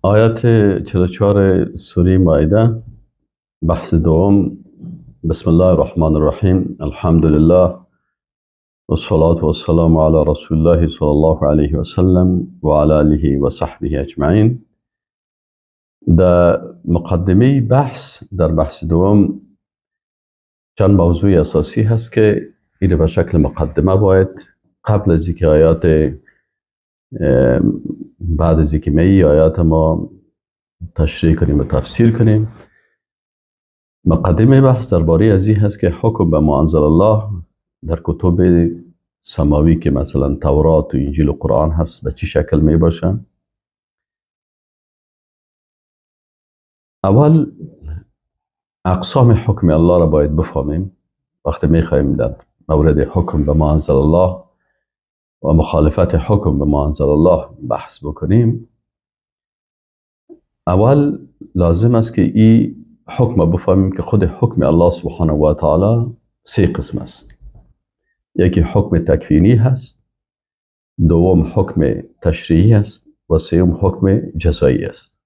آیات 44 سوره مائده، بحث دوم. بسم الله الرحمن الرحیم. الحمد لله والصلاة والسلام على رسول الله صلی الله علیه و سلم و علی آله و صحبه اجمعین. در مقدمه بحث، در بحث دوم چند موضوع اساسی هست که این به شکل مقدمه باید قبل از اینکه آیات بعد از اینکه می آیات ما تشریح کنیم و تفسیر کنیم. مقدمه بحث درباره از این هست که حکم به ما انزل الله در کتب سماوی که مثلا تورات و انجیل و قرآن هست به چی شکل می باشه. اول اقسام حکم الله را باید بفهمیم. وقتی می خواهیم در مورد حکم به ما انزل الله و مخالفت حکم به ما انزل الله بحث بکنیم، اول لازم است که این حکم بفهمیم که خود حکم الله سبحانه و تعالی سه قسم است. یکی حکم تکوینی هست، دوم حکم تشریعی است و سوم حکم جزایی است.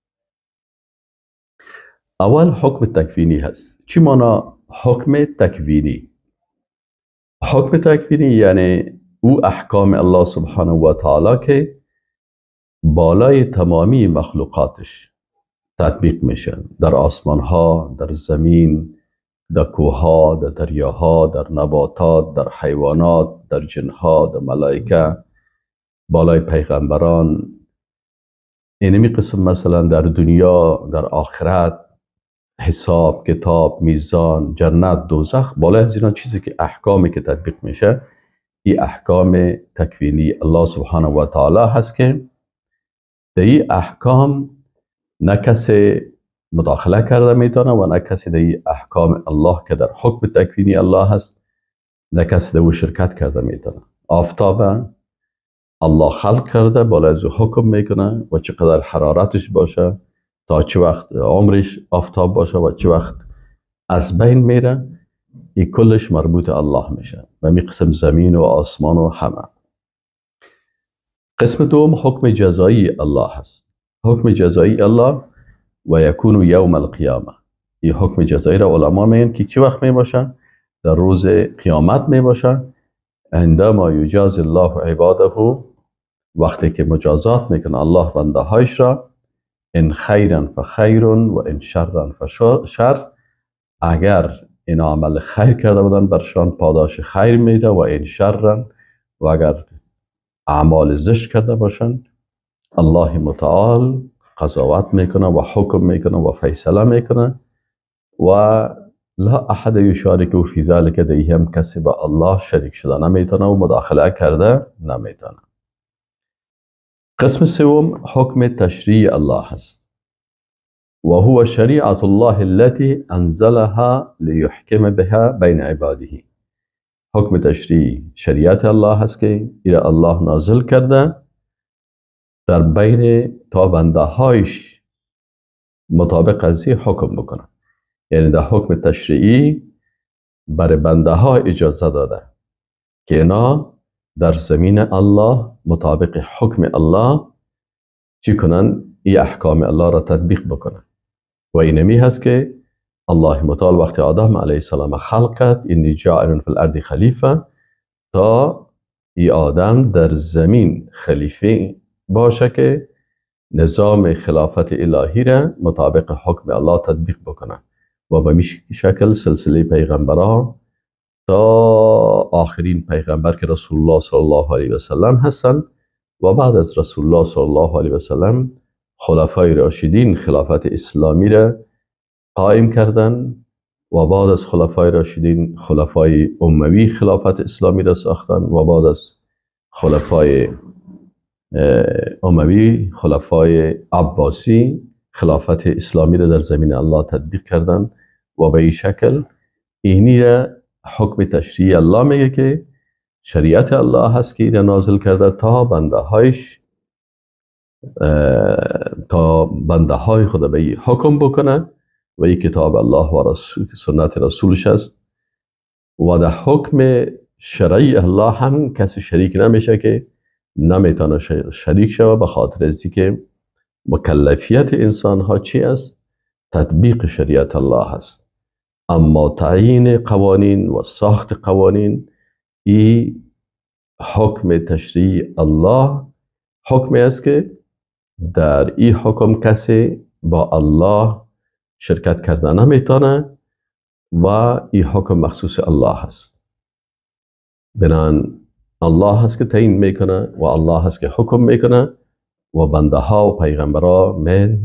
اول حکم تکوینی هست. چی مانا حکم تکوینی؟ حکم تکوینی یعنی او احکام الله سبحانه و تعالی که بالای تمامی مخلوقاتش تطبیق میشن، در آسمان ها، در زمین، در کوه ها، در دریاها، در نباتات، در حیوانات، در جنها، در ملائکه، بالای پیغمبران. اینمی قسم مثلا در دنیا، در آخرت، حساب، کتاب، میزان، جنت، دوزخ، بالای از اینا چیزی که احکامی که تطبیق میشه، این احکام تکوینی الله سبحانه و تعالی هست که در این احکام نه کسی مداخله کرده میتونه و نه کسی در این احکام الله که در حکم تکوینی الله هست، نه کسی در او شرکت کرده میتونه. آفتاب الله خلق کرده، بالای از او حکم میکنه و چقدر حرارتش باشه، تا چه وقت عمرش آفتاب باشه و چه وقت از بین میره، این کلش مربوط الله میشه و می قسم زمین و آسمان و همه. قسم دوم حکم جزایی الله هست. حکم جزایی الله و یکون یوم القیامه. این حکم جزایی را علما میگن که چه وقت می باشه؟ در روز قیامت می باشه. عندما یجاز الله عباده، وقتی که مجازات میکنه الله بنده هایش را، ان خیرا فخیر و ان شرا فشر. اگر این عمل خیر کرده بودن برشان پاداش خیر میده، و این شرن، و اگر اعمال زشت کرده باشن الله متعال قضاوت میکنه و حکم میکنه و فیصله میکنه و لا احد یشارک فی ذلک، دیگه هم کسی با الله شریک شده نمیتونه و مداخله کرده نمیتونه. قسم سوم حکم تشریع الله هست. وهو شريعة الله التي أنزلها ليحكم بها بين عباده. حکم تشریع شریعت الله هست که ایره الله نازل کرده در بین تا بنده هایش مطابق از این حکم بکنه. یعنی در حکم تشریعی برای بنده ها اجازه داده که اینا در زمین الله مطابق حکم الله چی کنن؟ ای احکام الله را تطبیق بکنن. و اینمی هست که الله متعال وقتی آدم علیه السلام خلق کرد، انی جاعل فی الارض خلیفه، تا ای آدم در زمین خلیفه باشه که نظام خلافت الهی را مطابق حکم الله تطبیق بکنه و به شکل سلسله پیغمبران تا آخرین پیغمبر که رسول الله صلی الله علیه و سلم هستند و بعد از رسول الله صلی الله علیه و سلم خلفای راشدین خلافت اسلامی را قائم کردند و بعد از خلفای راشدین خلفای اموی خلافت اسلامی را ساختند و بعد از خلفای اموی خلفای عباسی خلافت اسلامی را در زمین الله تطبیق کردند و به این شکل اینی را حکم تشریع الله میگه که شریعت الله هست که این نازل کرده تا بنده هایش، تا بنده های خود به این حکم بکنه و این کتاب الله و رسول، سنت رسولش است. و در حکم شرعی الله هم کسی شریک نمیشه که نمیتونه شریک شوه، به خاطر از که مکلفیت انسان ها چی است؟ تطبیق شریعت الله است. اما تعیین قوانین و ساخت قوانین، ای حکم تشریع الله حکمی است که در این حکم کسی با الله شرکت کرده نمیتونه و این حکم مخصوص الله است. بنان الله هست که تعیین میکنه و الله هست که حکم میکنه و بنده ها و پیغمبرها من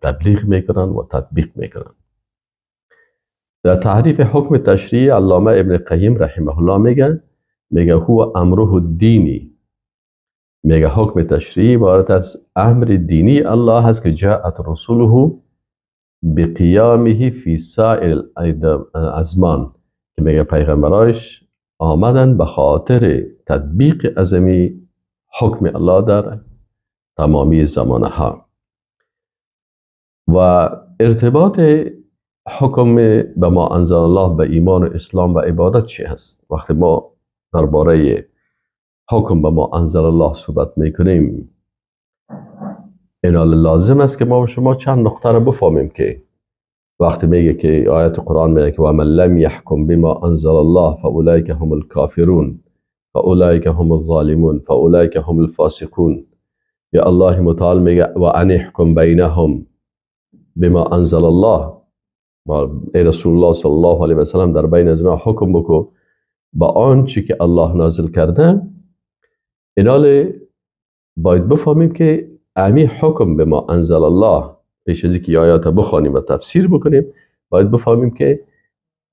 تبلیغ میکنن و تطبیق میکنن. در تعریف حکم تشریع علامه ابن قیم رحمه الله میگه هو امره الدینی، میگه حکم تشریعی عبارت از امر دینی الله هست که جاءت رسوله بقیامه فی سائر الازمان، که میگه پیغمبرایش آمدن به خاطر تطبیق ازمی حکم الله در تمامی زمانه ها. و ارتباط حکم به ما انزل الله به ایمان و اسلام و عبادت چی هست؟ وقتی ما درباره حکم به ما انزل الله صحبت میکنیم، اینا لازم است که ما و شما چند نقطه رو بفهمیم که وقتی میگه که آیت قرآن میگه که و من لم یحکم بما انزل الله فاولئک هم الکافرون فاولئک هم الظالمون فاولئک هم الفاسقون، یا الله متعال میگه و ان احکم بینهم بما انزل الله، ای رسول الله صلی الله علیه و سلم در بین از اینا حکم بکو با آنچه که الله نازل کرده. اینال باید بفهمیم که امی حکم به ما انزل الله، پیش از اینکه آیات بخوانیم و تفسیر بکنیم باید بفهمیم که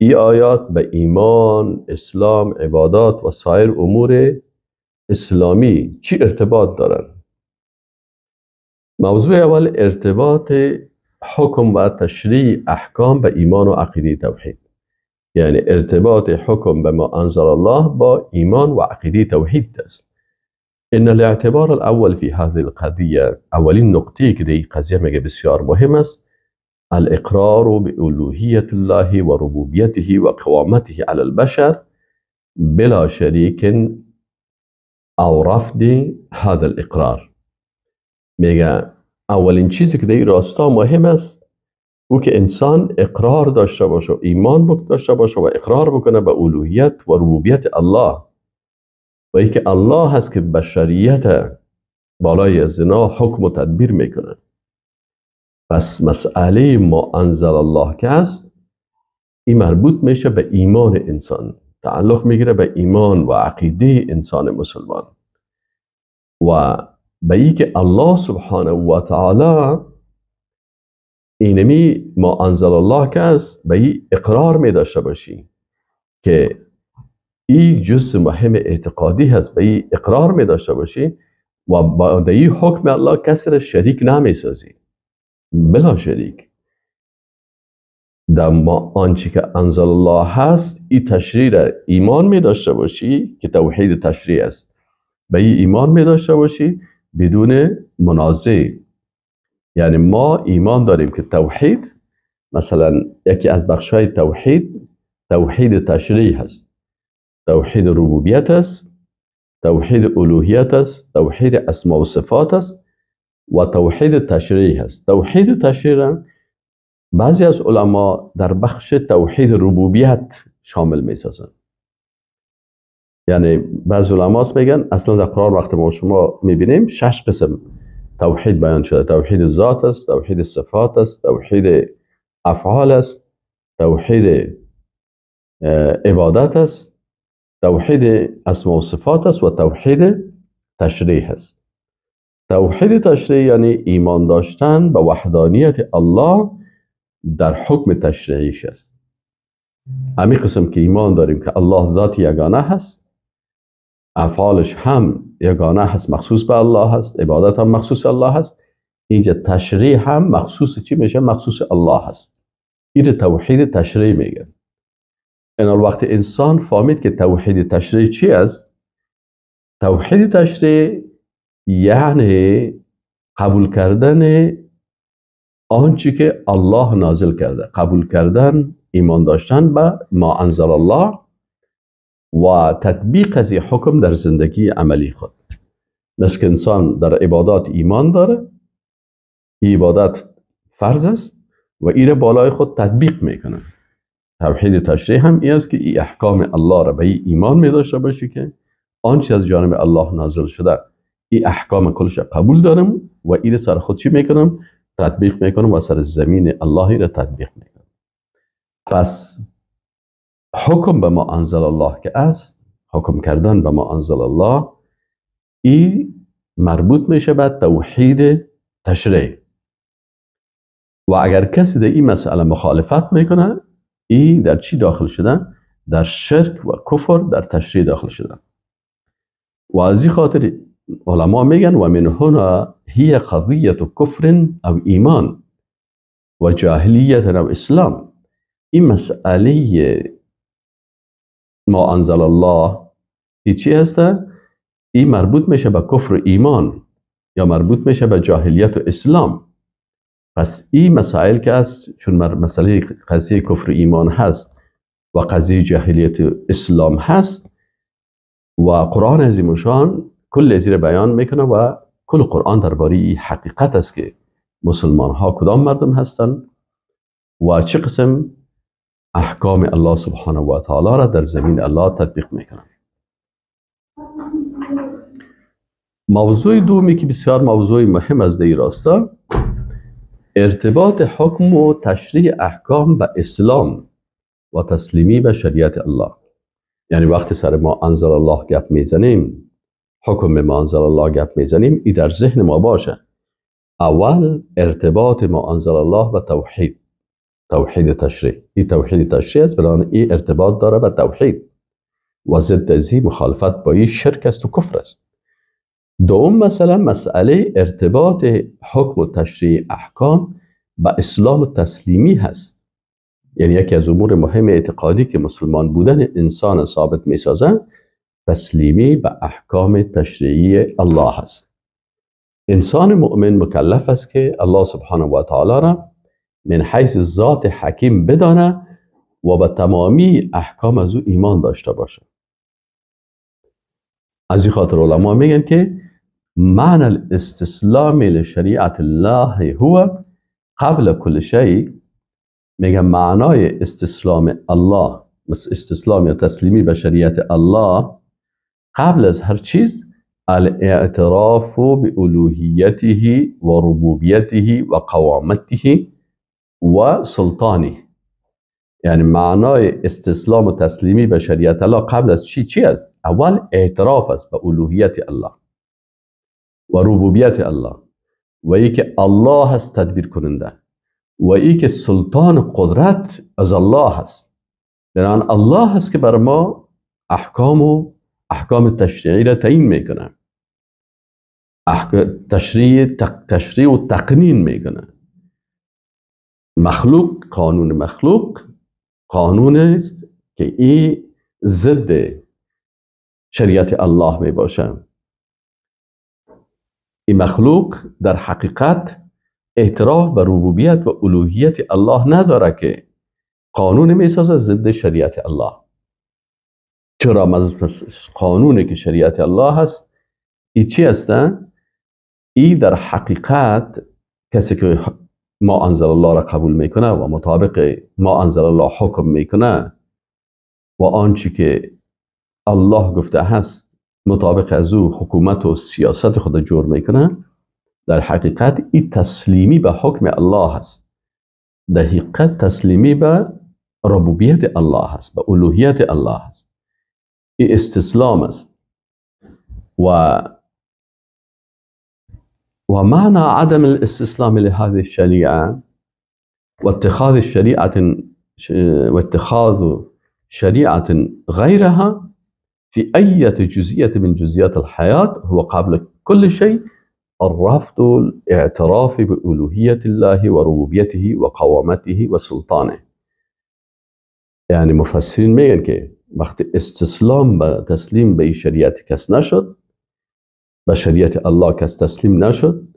این آیات به ایمان، اسلام، عبادات و سایر امور اسلامی چی ارتباط دارن. موضوع اول ارتباط حکم و تشریع احکام به ایمان و عقیده توحید، یعنی ارتباط حکم به ما انزل الله با ایمان و عقیده توحید است. ان الاعتبار الاول فی هذه القضیه، اولین نقطه‌ای که در این قضیه میگه بسیار مهم است، الاقرار بألوهیت الله و ربوبیته و قوامته علی البشر بلا شریک او رفض هذا الاقرار. میگه اولین چیزی که در این راستا مهم است او که انسان اقرار داشته باشه و ایمان داشته باشه و اقرار بکنه به الوهیت و ربوبیت الله، و اینکه الله هست که بشریت بالای زنا حکم و تدبیر میکنه. پس مسئله ما انزل الله که هست این مربوط میشه به ایمان انسان، تعلق میگیره به ایمان و عقیده انسان مسلمان و به اینکه الله سبحانه و تعالی اینمی ما انزل الله که است به این اقرار می داشته باشی که این جزء مهم اعتقادی هست، به این اقرار می داشته باشی و با این حکم الله کسی را شریک نمی سازی، بلا شریک. در ما آنچه که انزل الله هست این تشریع را ایمان می داشته باشی که توحید تشریع است، به این ایمان می داشته باشی بدون منازع. یعنی ما ایمان داریم که توحید، مثلا یکی از بخش‌های توحید توحید تشریع هست، توحید ربوبیت است، توحید الوهیت است، توحید اسما و صفات است و توحید تشریع هست. توحید تشریع بعضی از علما در بخش توحید ربوبیت شامل میسازند. یعنی بعضی علما میگن اصلا در قرآن وقتی ما شما میبینیم 6 قسم توحید بیان شده: توحید ذات است، توحید صفات است، توحید افعال است، توحید عبادت است، توحید اسما و صفات است و توحید تشریع است. توحید تشریع یعنی ایمان داشتن به وحدانیت الله در حکم تشریعیش است. همین قسم که ایمان داریم که الله ذات یگانه هست، افعالش هم یگانه هست، مخصوص به الله هست، عبادت هم مخصوص الله هست، اینجا تشریع هم مخصوص چی میشه؟ مخصوص الله هست. این توحید تشریع میگن. این وقت انسان فهمید که توحید تشریع چی است، توحید تشریع یعنی قبول کردن آنچه که الله نازل کرده، قبول کردن، ایمان داشتن به ما انزل الله و تطبیق از حکم در زندگی عملی خود. مثل که انسان در عبادات ایمان داره، عبادت فرض است و ایره بالای خود تطبیق میکنه. توحید تشریع هم این است که ای احکام الله را به ای ایمان می داشته باشی که آنچه از جانب الله نازل شده ای احکام کلش قبول دارم و ایره سر خود چی میکنم؟ تطبیق میکنم و سر زمین الله را تطبیق میکنم. پس حکم به ما انزل الله که است، حکم کردن به ما انزل الله، ای مربوط میشه به توحید تشریع. و اگر کسی در این مسئله مخالفت میکنه، ای در چی داخل شده؟ در شرک و کفر در تشریع داخل شده. و از این خاطر علما میگن و من هنا هي قضیه کفر او ایمان و جاهلیت او اسلام. این مسئله ما انزل الله ای چی هسته؟ این مربوط میشه به کفر و ایمان یا مربوط میشه به جاهلیت و اسلام. پس این مسائل که است، چون مسئله قضیه کفر و ایمان هست و قضیه جاهلیت و اسلام هست و قرآن عظیم الشان کل ازی را بیان میکنه و کل قرآن درباره این حقیقت است که مسلمان ها کدام مردم هستند و چه قسم احکام الله سبحانه و تعالی را در زمین الله تطبیق میکنن. موضوع دومی که بسیار موضوع مهم از در راستا، ارتباط حکم و تشریع احکام به اسلام و تسلیمی به شریعت الله. یعنی وقتی سر ما انزل الله گپ میزنیم، حکم ما انزل الله گپ میزنیم، ای در ذهن ما باشه اول ارتباط ما انزل الله و توحید، توحید تشریع. این توحید تشریع است، بنابراین این ارتباط داره به توحید و ضد از این مخالفت با این شرک است و کفر است. دوم مثلا مسئله ارتباط حکم و تشریع احکام به اسلام و تسلیمی هست. یعنی یکی از امور مهم اعتقادی که مسلمان بودن انسان ثابت میسازه تسلیمی به احکام تشریعی الله هست. انسان مؤمن مکلف است که الله سبحانه و تعالی را من حیث ذات حکیم بدانه و به تمامی احکام از او ایمان داشته باشه. از این خاطر علما میگن که معنی الاستسلام لشریعت الله هو قبل کل شیء. میگن معنای استسلام الله، مثل استسلام یا تسلیمی به شریعت الله، قبل از هر چیز الاعتراف بألوهیته و ربوبیته و قوامته و سلطانه. یعنی معنای استسلام و تسلیمی به شریعت الله قبل از چی است؟ اول اعتراف است به الوهیت الله و ربوبیت الله و ای که الله هست تدبیر کننده و ای که سلطان قدرت از الله هست. بنابراین الله هست که بر ما احکام و احکام تشریعی را تعیین میکنه، تشریع و تقنین میکنه. مخلوق، قانون مخلوق قانون است که ای ضد شریعت الله می باشه. این مخلوق در حقیقت اعتراف به ربوبیت و الوهیت الله نداره که قانون می سازه ضد شریعت الله. چرا؟ قانونی که شریعت الله هست ای چی هستن؟ ای در حقیقت کسی که ما انزل الله را قبول میکنه و مطابق ما انزل الله حکم میکنه و آنچه که الله گفته هست مطابق از او حکومت و سیاست خود جور میکنه، در حقیقت این تسلیمی به حکم الله هست. در حقیقت تسلیمی به ربوبیت الله هست، به الوهیت الله هست. این استسلام است. و معنى عدم الاستسلام لهذه الشريعة واتخاذ شريعة غيرها في أي جزئية من جزئيات الحياة هو قبل كل شيء الرفض الاعتراف بألوهية الله وربوبيته وقوامته وسلطانه. يعني مفسرین میگن که وقتی استسلام به تسلیم به شریعت کس نشد، به شریعت الله کس تسلیم نشد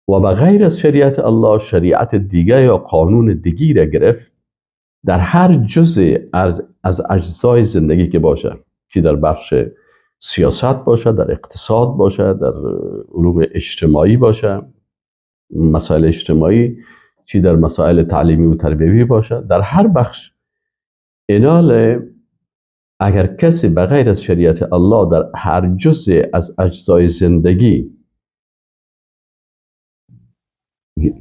و به غیر از شریعت الله شریعت دیگه یا قانون دیگه را گرفت، در هر جزء از اجزای زندگی که باشه، چی در بخش سیاست باشه، در اقتصاد باشه، در علوم اجتماعی باشه، مسائل اجتماعی، چی در مسائل تعلیمی و تربیوی باشه، در هر بخش اینال اگر کسی بغیر از شریعت الله در هر جزء از اجزای زندگی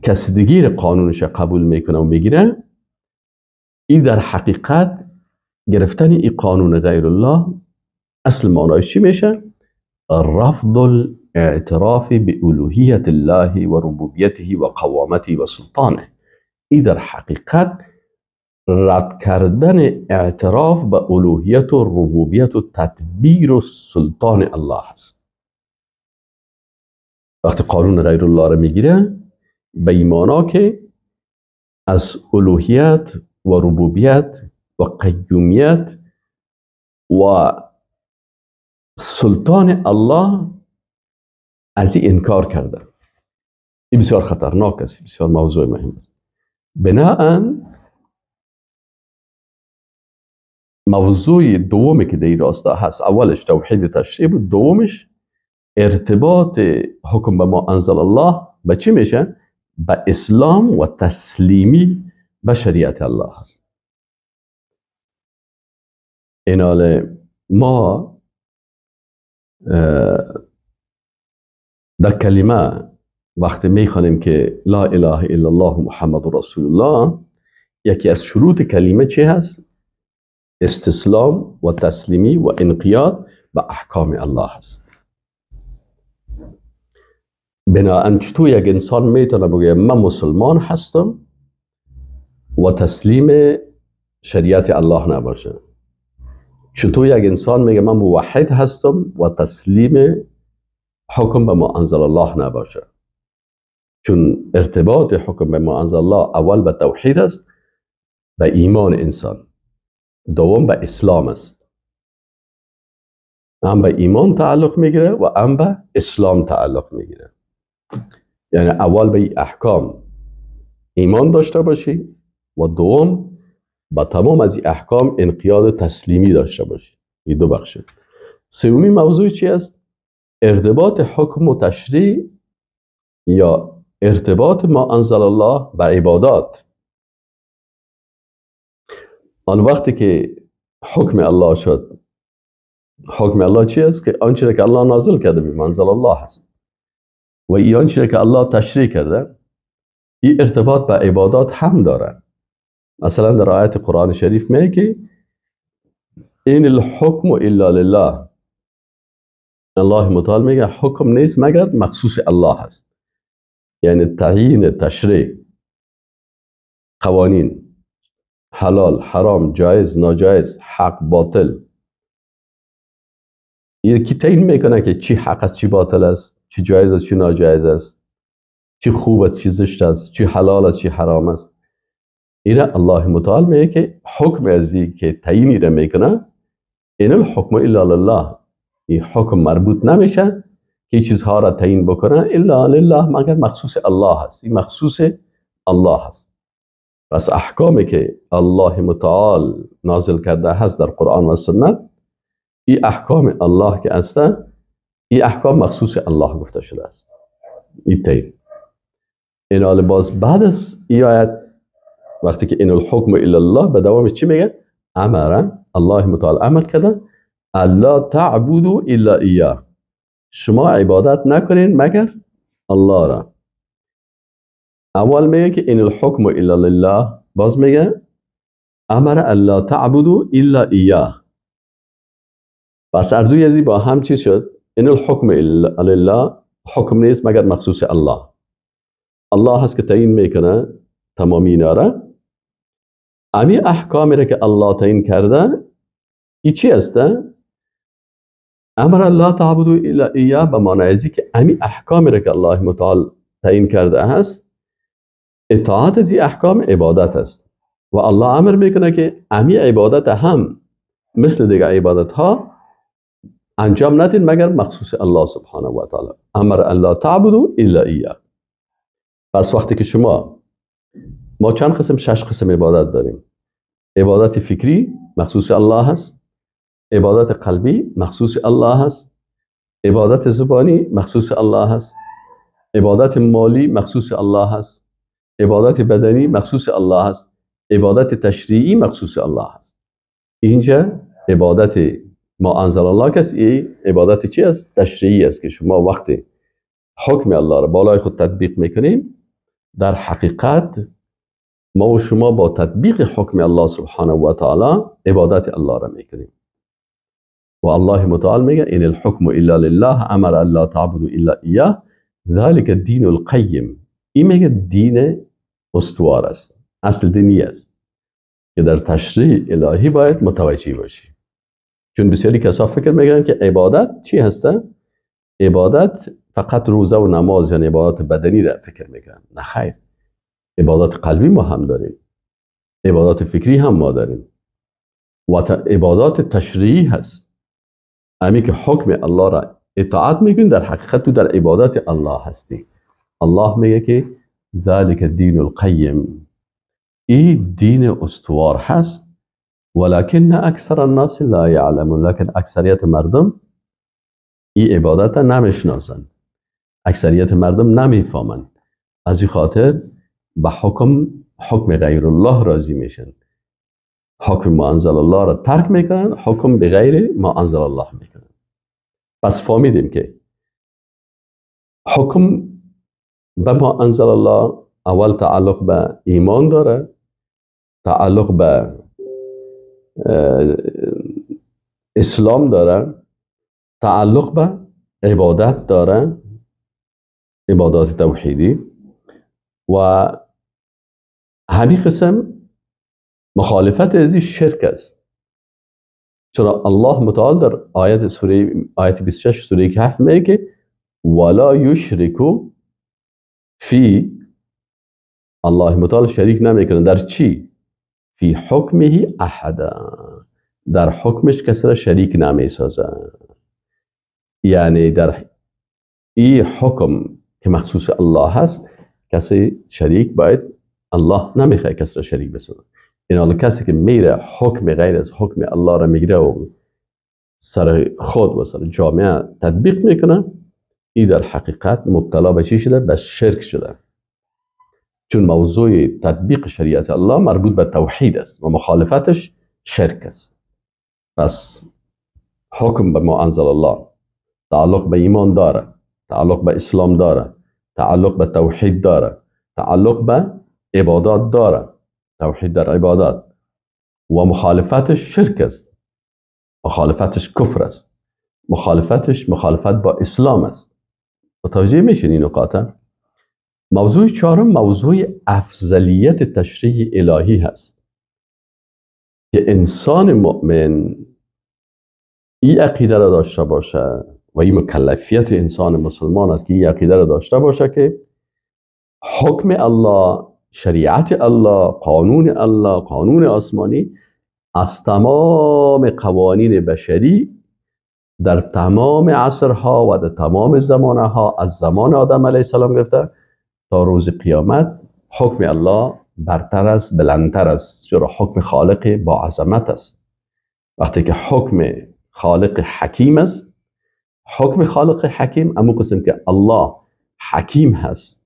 کسی دیگه قانونش قبول میکنه و میگیره، این در حقیقت گرفتن این قانون غیر الله اصل معنایش چی میشه؟ رفض الاعتراف بألوهیت الله و ربوبیته و قوامته و سلطانه. این در حقیقت رد کردن اعتراف به الوهیت و ربوبیت و تدبیر و سلطان الله است. وقتی قانون غیر الله را میگیره به ایمانا که از الوهیت و ربوبیت و قیومیت و سلطان الله از این انکار کرده. این بسیار خطرناک است، بسیار موضوع مهم است. بناهن موضوع دومی که در این راستا هست، اولش توحید تشریع بود، دومش ارتباط حکم به ما انزل الله به چی میشه؟ به اسلام و تسلیمی به شریعت الله هست. اینال ما در کلمه وقتی میخوانیم که لا اله الا الله محمد رسول الله، یکی از شروط کلمه چی هست؟ استسلام و تسلیمی و انقیاد به احکام الله هست. بناهن چطور یک انسان میتونه بگه من مسلمان هستم و تسلیم شریعت الله نباشه؟ چطور یک انسان میگه من موحد هستم و تسلیم حکم به ما انزل الله نباشه؟ چون ارتباط حکم به ما انزل الله اول به توحید است، به ایمان انسان، دوم به اسلام است. هم به ایمان تعلق میگیره و هم به اسلام تعلق میگیره. یعنی اول به احکام ایمان داشته باشی و دوم با تمام از این احکام انقیاد تسلیمی داشته باشی. این دو بخشه. سومی موضوع چی است؟ ارتباط حکم و تشریع یا ارتباط ما انزل الله به عبادات. آن وقتی که حکم الله شد، حکم الله چی است؟ که آنچه که الله نازل کرده به منزل الله است و این آنچه که الله تشریع کرده، این ارتباط به عبادات هم داره. مثلا در آیت قرآن شریف میگه که این الحکم الا لله، الله متعال میگه حکم نیست مگر مخصوص الله است. یعنی تعیین تشریع قوانین حلال حرام جایز ناجایز حق باطل، این کی تعیین میکنه که چی حق است چی باطل است، چی جایز است چی ناجایز است، چی خوب است چی زشت است، چی حلال است چی حرام است. اینا الله متعال میگه که حکم ازی که تعیینی را میکنه این الحکم الا لله، این حکم مربوط نمیشه که چیزها را تعیین بکنه الا لله، مگر مخصوص الله است. این مخصوص الله است. پس احکامی که الله متعال نازل کرده هست در قرآن و سنت، این احکام الله که است، این احکام مخصوص الله گفته شده است. این تعیین. این حال باز بعد از این آیت وقتی که این الحکم الا الله به دوام چی میگه؟ امر الله متعال امر کرده الا تعبدوا الا ایاه، شما عبادت نکنین مگر الله را. اول میگه که این الحکم الا لله، باز میگه امر الا تعبدوا الا ایاه. پس اردوی ازی با هم چی شد؟ این الحکم الا لله، حکم نیست مگر مخصوص الله. الله هست که تعیین میکنه تمامی اینا را. امی احکامی را که الله تعیین کرده ای چی هسته؟ امر الله تعبدوا الا ایاه به معنی ازی که امی احکامی را که الله متعال تعیین کرده هست، اطاعت از این احکام عبادت است و الله امر میکنه که امی عبادت هم مثل دیگه عبادت ها انجام ندین مگر مخصوص الله سبحانه و تعالی. امر الله تعبدوا الا ایاه. پس وقتی که شما، ما چند قسم؟ 6 قسم عبادت داریم. عبادت فکری مخصوص الله هست، عبادت قلبی مخصوص الله هست، عبادت زبانی مخصوص الله هست، عبادت مالی مخصوص الله هست، عبادت بدنی مخصوص الله هست، عبادت تشریعی مخصوص الله هست. اینجا عبادت ما انزل الله کس، ای عبادت چی است؟ تشریعی است که شما وقتی حکم الله را بالای خود تطبیق میکنیم، در حقیقت ما و شما با تطبیق حکم الله سبحانه و تعالی عبادت الله را میکنیم. و الله متعال میگه ان الحکم الا لله امر الا تعبدوا الا ایاه ذلك الدین القیم. این میگه دین استوار است، اصل دینی است که در تشریع الهی باید متوجه باشی. چون بسیاری کسا فکر میکنن که عبادت چی هسته؟ عبادت فقط روزه و نماز، یعنی عبادت بدنی را فکر میکنن. نه خیر، عبادت قلبی ما هم داریم، عبادت فکری هم ما داریم و عبادات تشریعی هست. امی که حکم الله را اطاعت میکنی، در حقیقت تو در عبادت الله هستی. الله میگه که ذلك الدین القیم، این دین استوار هست، ولكن اکثر الناس لا یعلمون، لکن اکثریت مردم این عبادت نمیشناسن، اکثریت مردم نمیفهمن. از این خاطر به حکم غیر الله راضی میشن، حکم ما انزل الله را ترک میکنن، حکم به غیر ما انزل الله میکنن. پس فهمیدیم که حکم به ما انزل الله اول تعلق به ایمان داره، تعلق به اسلام داره، تعلق به عبادت داره، عبادات توحیدی، و همین قسم مخالفت از این شرک است. چرا الله متعال در آیت سوره آیت 26 سوره کهف میگه که ولا یشرکو فی، الله متعال شریک نمیکنه در چی؟ فی حکمه احدا، در حکمش کسی را شریک نمیسازه. یعنی در این حکم که مخصوص الله هست کسی شریک باید الله نمیخواد کسی را شریک بسازه. این حالا کسی که میره حکم غیر از حکم الله را میگیره و سر خود و سر جامعه تطبیق میکنه، این در حقیقت مبتلا به چی شده؟ به شرک شده. چون موضوع تطبیق شریعت الله مربوط به توحید است و مخالفتش شرک است. پس حکم به ما انزل الله تعلق به ایمان داره، تعلق به اسلام داره، تعلق به توحید داره، تعلق به عبادات داره، توحید در عبادات، و مخالفتش شرک است، مخالفتش کفر است، مخالفتش مخالفت با اسلام است. متوجه میشین این نکات؟ موضوع چهارم موضوع افضلیت تشریع الهی هست که انسان مؤمن این عقیده را داشته باشه و این مکلفیت انسان مسلمان است که این عقیده را داشته باشه که حکم الله، شریعت الله، قانون الله، قانون آسمانی از تمام قوانین بشری در تمام عصرها و در تمام زمانها، از زمان آدم علیه السلام گرفته تا روز قیامت، حکم الله برتر است، بلندتر است. چرا؟ حکم خالق با عظمت است. وقتی که حکم خالق حکیم است، حکم خالق حکیم امو قسم که الله حکیم هست،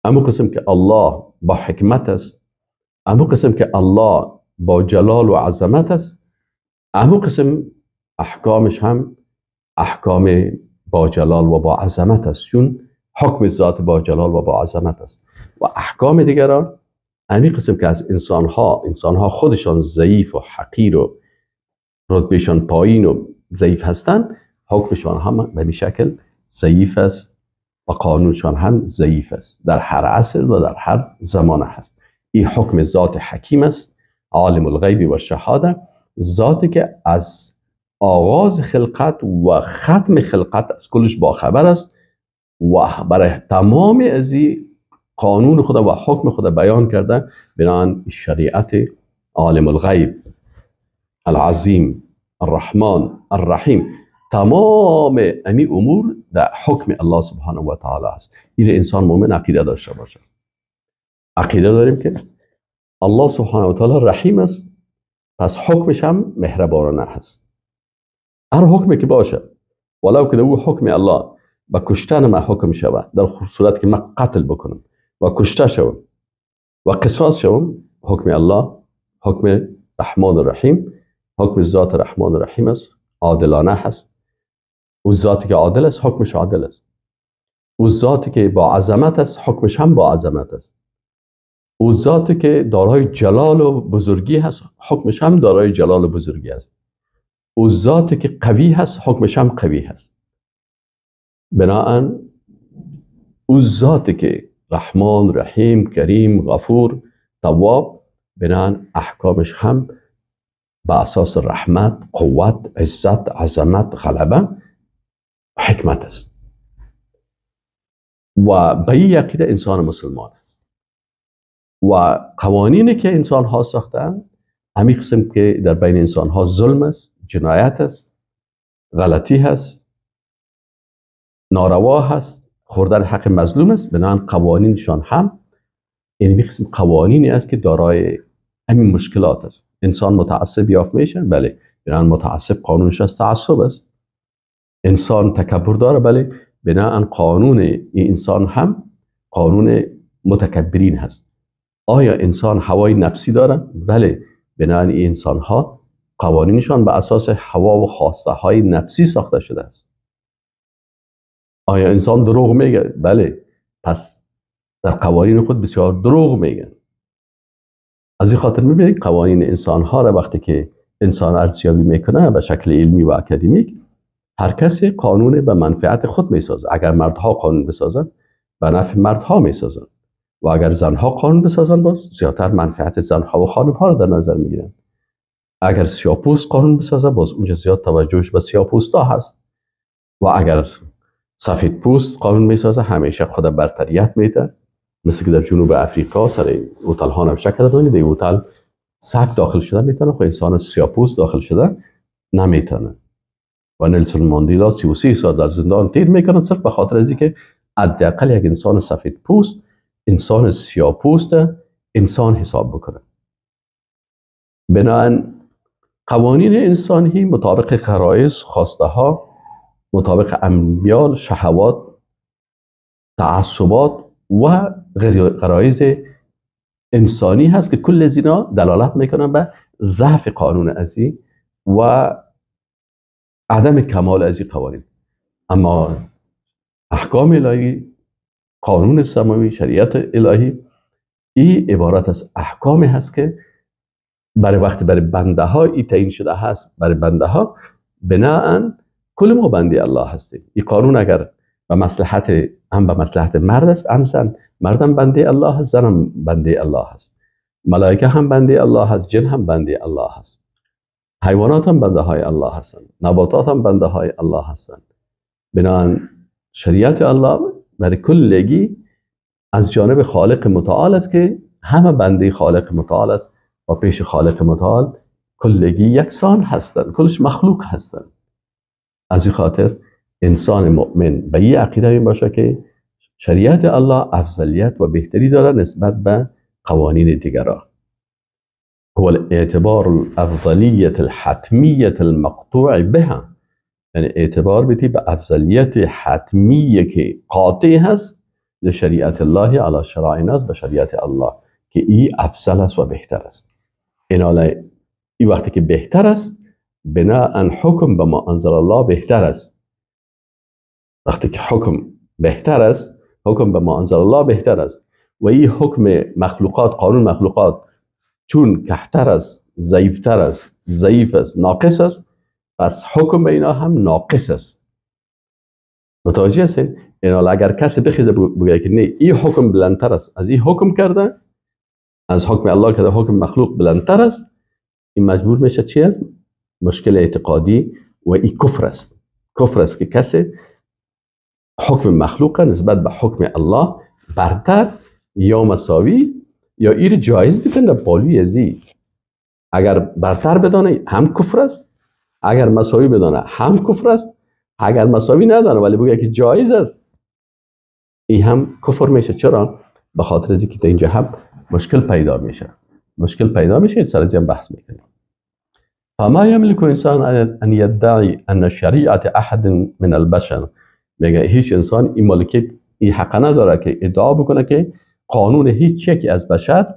امو قسم که الله با حکمت است، امو قسم که الله با جلال و عظمت است، امو قسم احکامش هم احکام با جلال و با عظمت است، چون حکم ذات با جلال و با عظمت است. و احکام دیگران همین قسم که از انسانها خودشان ضعیف و حقیر و رتبهشان پایین و ضعیف هستند، حکمشان هم به این شکل ضعیف است و قانونشان هم ضعیف است، در هر عصر و در هر زمانه هست. این حکم ذات حکیم است، عالم الغیب و شهاده، ذاتی که از آغاز خلقت و ختم خلقت از کلش باخبر است و برای تمام از قانون خدا و حکم خدا بیان کرده، بنابراین شریعت عالم الغیب العظیم الرحمن الرحیم، تمام امی امور در حکم الله سبحانه و تعالی است. این انسان مؤمن عقیده داشته باشه. عقیده داریم که الله سبحانه و تعالی رحیم است، پس حکمش هم مهربانانه هست. هر حکمی که باشه، ولو که او حکم الله به کشتن ما حکم شود، در صورت که من قتل بکنم و کشته شوم و قصاص شوم، حکم الله حکم رحمان الرحیم، حکم ذات رحمان الرحیم است، عادلانه هست. او ذاتی که عادل است حکمش عادل است. او ذاتی که با عظمت است حکمش هم با عظمت است. او ذاتی که دارای جلال و بزرگی هست حکمش هم دارای جلال و بزرگی است. او ذاتی که قوی هست حکمش هم قوی هست. بناهن او ذاتی که رحمان، رحیم، کریم، غفور، تواب، بناهن احکامش هم به اساس رحمت، قوت، عزت، عظمت، غلبه، حکمت است. و به این عقیده انسان مسلمان است. و قوانینی که انسان ها ساختند همین قسم که در بین انسان ها ظلم است، جنایت است، غلطی هست، ناروا هست، خوردن حق مظلوم است، بنابراین قوانینشان هم این قسم قوانینی است که دارای همین مشکلات است. انسان متعصب یافت میشه، بله، بنابراین متعصب قانونش از تعصب است. انسان تکبر داره، بله، بنابراین قانون این انسان هم قانون متکبرین هست. آیا انسان هوای نفسی داره؟ بله، بنابراین این انسان ها قوانینشان به اساس هوا و خواسته های نفسی ساخته شده است. آیا انسان دروغ میگه؟ بله، پس در قوانین خود بسیار دروغ میگن. از این خاطر میبینید قوانین انسان ها را وقتی که انسان ارزیابی میکنه به شکل علمی و اکادمیک، هر کسی قانون به منفعت خود میسازه. اگر مردها قانون بسازن به نفع مردها میسازن و اگر زنها قانون بسازن باز زیادتر منفعت زنها و خانمها را در نظر میگیرن. اگر سیاه‌پوست قانون بسازه باز اونجا زیاد توجهش به سیاه‌پوستا هست و اگر سفید پوست قانون میسازه همیشه خود برتریت میده، مثل که در جنوب افریقا سر هتل ها نوشته کرده بودن که در هتل سگ داخل شده میتونه، خب انسان سیاه‌پوست داخل شده نمیتونه. و نلسون ماندیلا 33 سال در زندان تیر میکنه صرف به خاطر از اینکه حداقل یک انسان سفید پوست انسان سیاه‌پوست انسان حساب بکنه. بنابراین قوانین انسانی مطابق غرایز، خواسته ها، مطابق امیال، شهوات، تعصبات و غرایز انسانی هست که کل از اینا دلالت میکنن به ضعف قانون ازی و عدم کمال از این قوانین. اما احکام الهی، قانون سماوی، شریعت الهی، این عبارت از احکامی هست که برای وقت برای بنده ها ای تعیین شده هست، برای بنده ها بناهن کل ما بنده الله هستیم. این قانون اگر به مصلحت هم به مصلحت مرد است هم زن، مردم بنده الله هست، زنم بنده الله هست، ملائکه هم بنده الله هست، جن هم بنده الله هست، حیوانات هم بنده های الله هستند، نباتات هم بنده های الله هستند. بنابراین شریعت الله برای کلگی از جانب خالق متعال است که همه بنده خالق متعال است و پیش خالق متعال کلگی یکسان هستند، کلش مخلوق هستند. از این خاطر انسان مؤمن به این عقیده این باشه که شریعت الله افضلیت و بهتری داره نسبت به قوانین دیگران. هو الاعتبار الافضلیت الحتمیت المقطوع بها، یعنی اعتبار بدی به افضلیت حتمیه که قاطع هست لشریعت الله علی شرائع الناس، به شریعت الله که ای افضل است و بهتر است. این وقتی که بهتر است بناء حکم به ما انزل الله بهتر است. وقتی که حکم بهتر است، حکم به ما انزل الله بهتر است و این حکم مخلوقات، قانون مخلوقات چون کهتر است، ضعیفتر است، ضعیف است، ناقص است، پس حکم به اینا هم ناقص است. متوجه هستین؟ اینا اگر کسی بخیزه بگه که نه این حکم بلندتر است، از این حکم کرده، از حکم الله کرده حکم مخلوق بلندتر است، این مجبور میشه چی است؟ مشکل اعتقادی و این کفر است. کفر است که کسی حکم مخلوق نسبت به حکم الله برتر یا مساوی یا ایر جایز بتن پالوی ازی. اگر برتر بدانه هم کفر است، اگر مساوی بدانه هم کفر است، اگر مساوی ندانه ولی بگه که جایز است این هم کفر میشه. چرا؟ به خاطر از اینکه اینجا هم مشکل پیدا میشه، مشکل پیدا میشه، سر از بحث میکنیم. فما يملك انسان ان يدعي ان شریعت احد من البشر میگه هیچ انسان این مالکیت، این حق نداره که ادعا بکنه که قانون هیچ یکی از بشر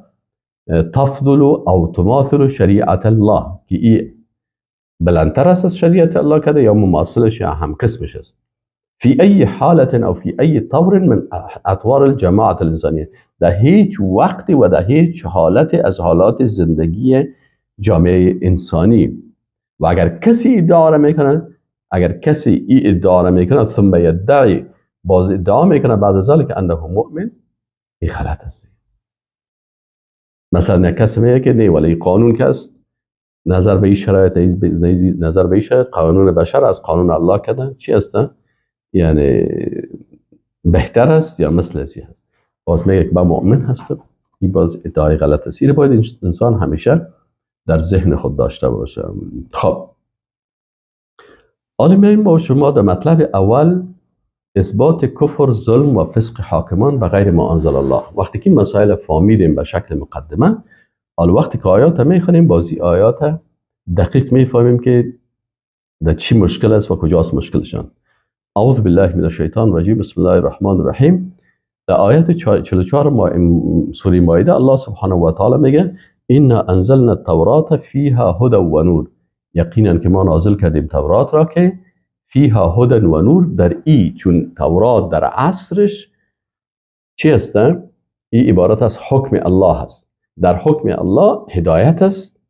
تفضل او تماثل شریعت الله، که این بلندتر است از شریعت الله کده یا مماثلش یا هم قسمش است. فی ای حالت او فی ای طور من اطوار الجماعت الانسانیه، در هیچ وقتی و در هیچ حالت از حالات زندگی جامعه انسانی. و اگر کسی ادعا میکنه، اگر کسی ای ادعا میکنه ثم یدعی، باز ادعا میکنه بعد از ذلك انه مؤمن، این غلط است. مثلا یک کسی میگه که نه ولی قانون که است نظر به این شرایط، نظر به این شرایط قانون بشر از قانون الله کده چی است؟ یعنی بهتر است یا مثل ازی هست. باز میگه که با مؤمن هستم، این باز ادعای غلط است. این باید انسان همیشه در ذهن خود داشته باشه. خب حالا میایم با شما در مطلب اول، اثبات کفر، ظلم و فسق حاکمان به غیر ما انزل الله. وقتی که مسائل فهمیدیم به شکل مقدمه، حالا وقتی که آیات میخوانیم بازی آیات دقیق میفهمیم که در چی مشکل است و کجاست مشکلشان. اعوذ بالله من الشیطان الرجیم، بسم الله الرحمن الرحیم. در آیت 44 سوره مائده الله سبحانه و تعالی میگه انا انزلنا التوراة فیها هدى و نور. یقینا که ما نازل کردیم تورات را که فیها هدى و نور، در ای، چون تورات در عصرش چی است؟ ای عبارت از حکم الله است. در حکم الله هدایت است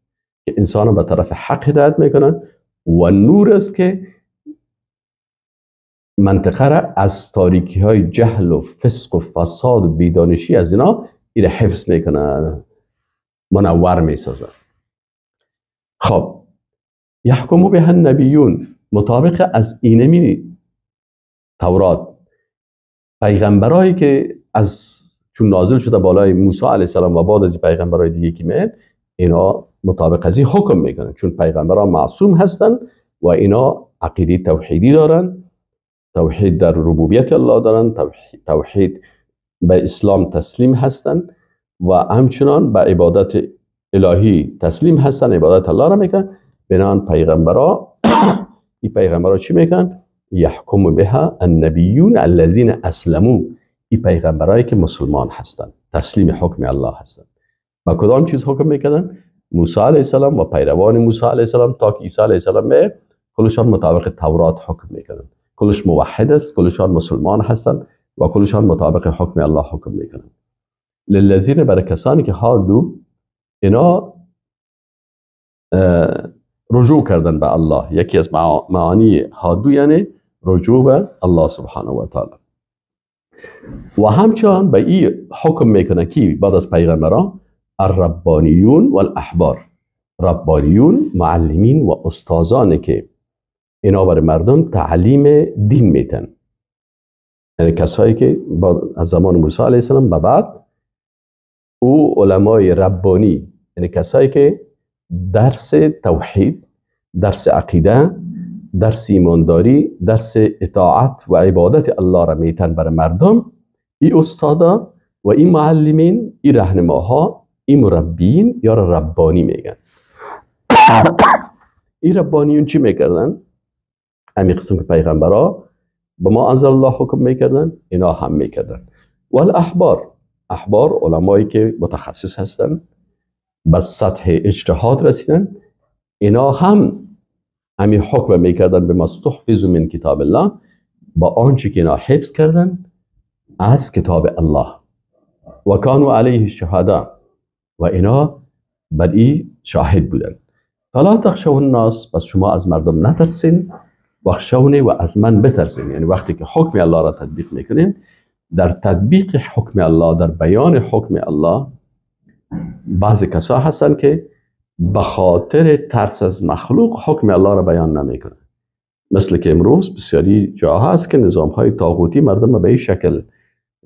که انسان به طرف حق هدایت میکنه، و نور است که منطقه را از تاریکی های جهل و فسق و فساد و بیدانشی از اینا ایره حفظ میکنه، منور میسازه. خب یحکم بها النبیون، مطابق از اینمی تورات پیغمبرایی که از چون نازل شده بالای موسی علیه السلام و بعد از پیغمبرای دیگه که میاد، اینا مطابق از این حکم میکنن، چون پیغمبران معصوم هستن و اینا عقیده توحیدی دارن، توحید در ربوبیت الله دارن، توحید به اسلام تسلیم هستن و همچنان به عبادت الهی تسلیم هستن، عبادت الله را میکنن. بنان پیغمبرا این پیغمبرا چی میکنن؟ یحکم بها النبیون الذین اسلموا، این پیغمبرایی که مسلمان هستن، تسلیم حکم الله هستن. با کدام چیز حکم میکنن؟ موسی علیه السلام و پیروان موسی علیه السلام تا که عیسی علیه السلام کلشان مطابق تورات حکم میکنن، کلش موحد است، کلشان مسلمان هستن و کلشان مطابق حکم الله حکم میکنن. للذین، برای کسانی که هادو، اینا رجوع کردن به الله. یکی از معانی هادو یعنی رجوع به الله سبحانه و تعالی. و همچنان به این حکم میکنه که بعد از پیغمبران الربانیون والاحبار، ربانیون معلمین و استادان که اینا برای مردم تعلیم دین میتن، یعنی کسایی که از زمان موسی علیه السلام به بعد او علمای ربانی، یعنی کسایی که درس توحید، درس عقیده، درس ایمانداری، درس اطاعت و عبادت الله را میتن برای مردم، این استادا و این معلمین، این رهنماها، این مربیین یا ربانی میگن. این ربانیون چی میکردن؟ همین قسم که پیغمبرا به ما انزل الله حکم میکردن، اینا هم میکردن. والاحبار، احبار علمایی که متخصص هستن، به سطح اجتهاد رسیدن، اینا هم همین حکم میکردن به ما استحفظ من کتاب الله، با آنچه که اینا حفظ کردن از کتاب الله. و کانوا علیه شهدا، و اینا بر این شاهد بودن. فلا تخشوا الناس، پس شما از مردم نترسین، واخشونی و از من بترسین. یعنی وقتی که حکم الله را تطبیق میکنین، در تطبیق حکم الله، در بیان حکم الله، بعضی کسا هستن که به خاطر ترس از مخلوق حکم الله را بیان نمیکنن. مثل که امروز بسیاری جاها هست که نظام های طاغوتی مردم به این شکل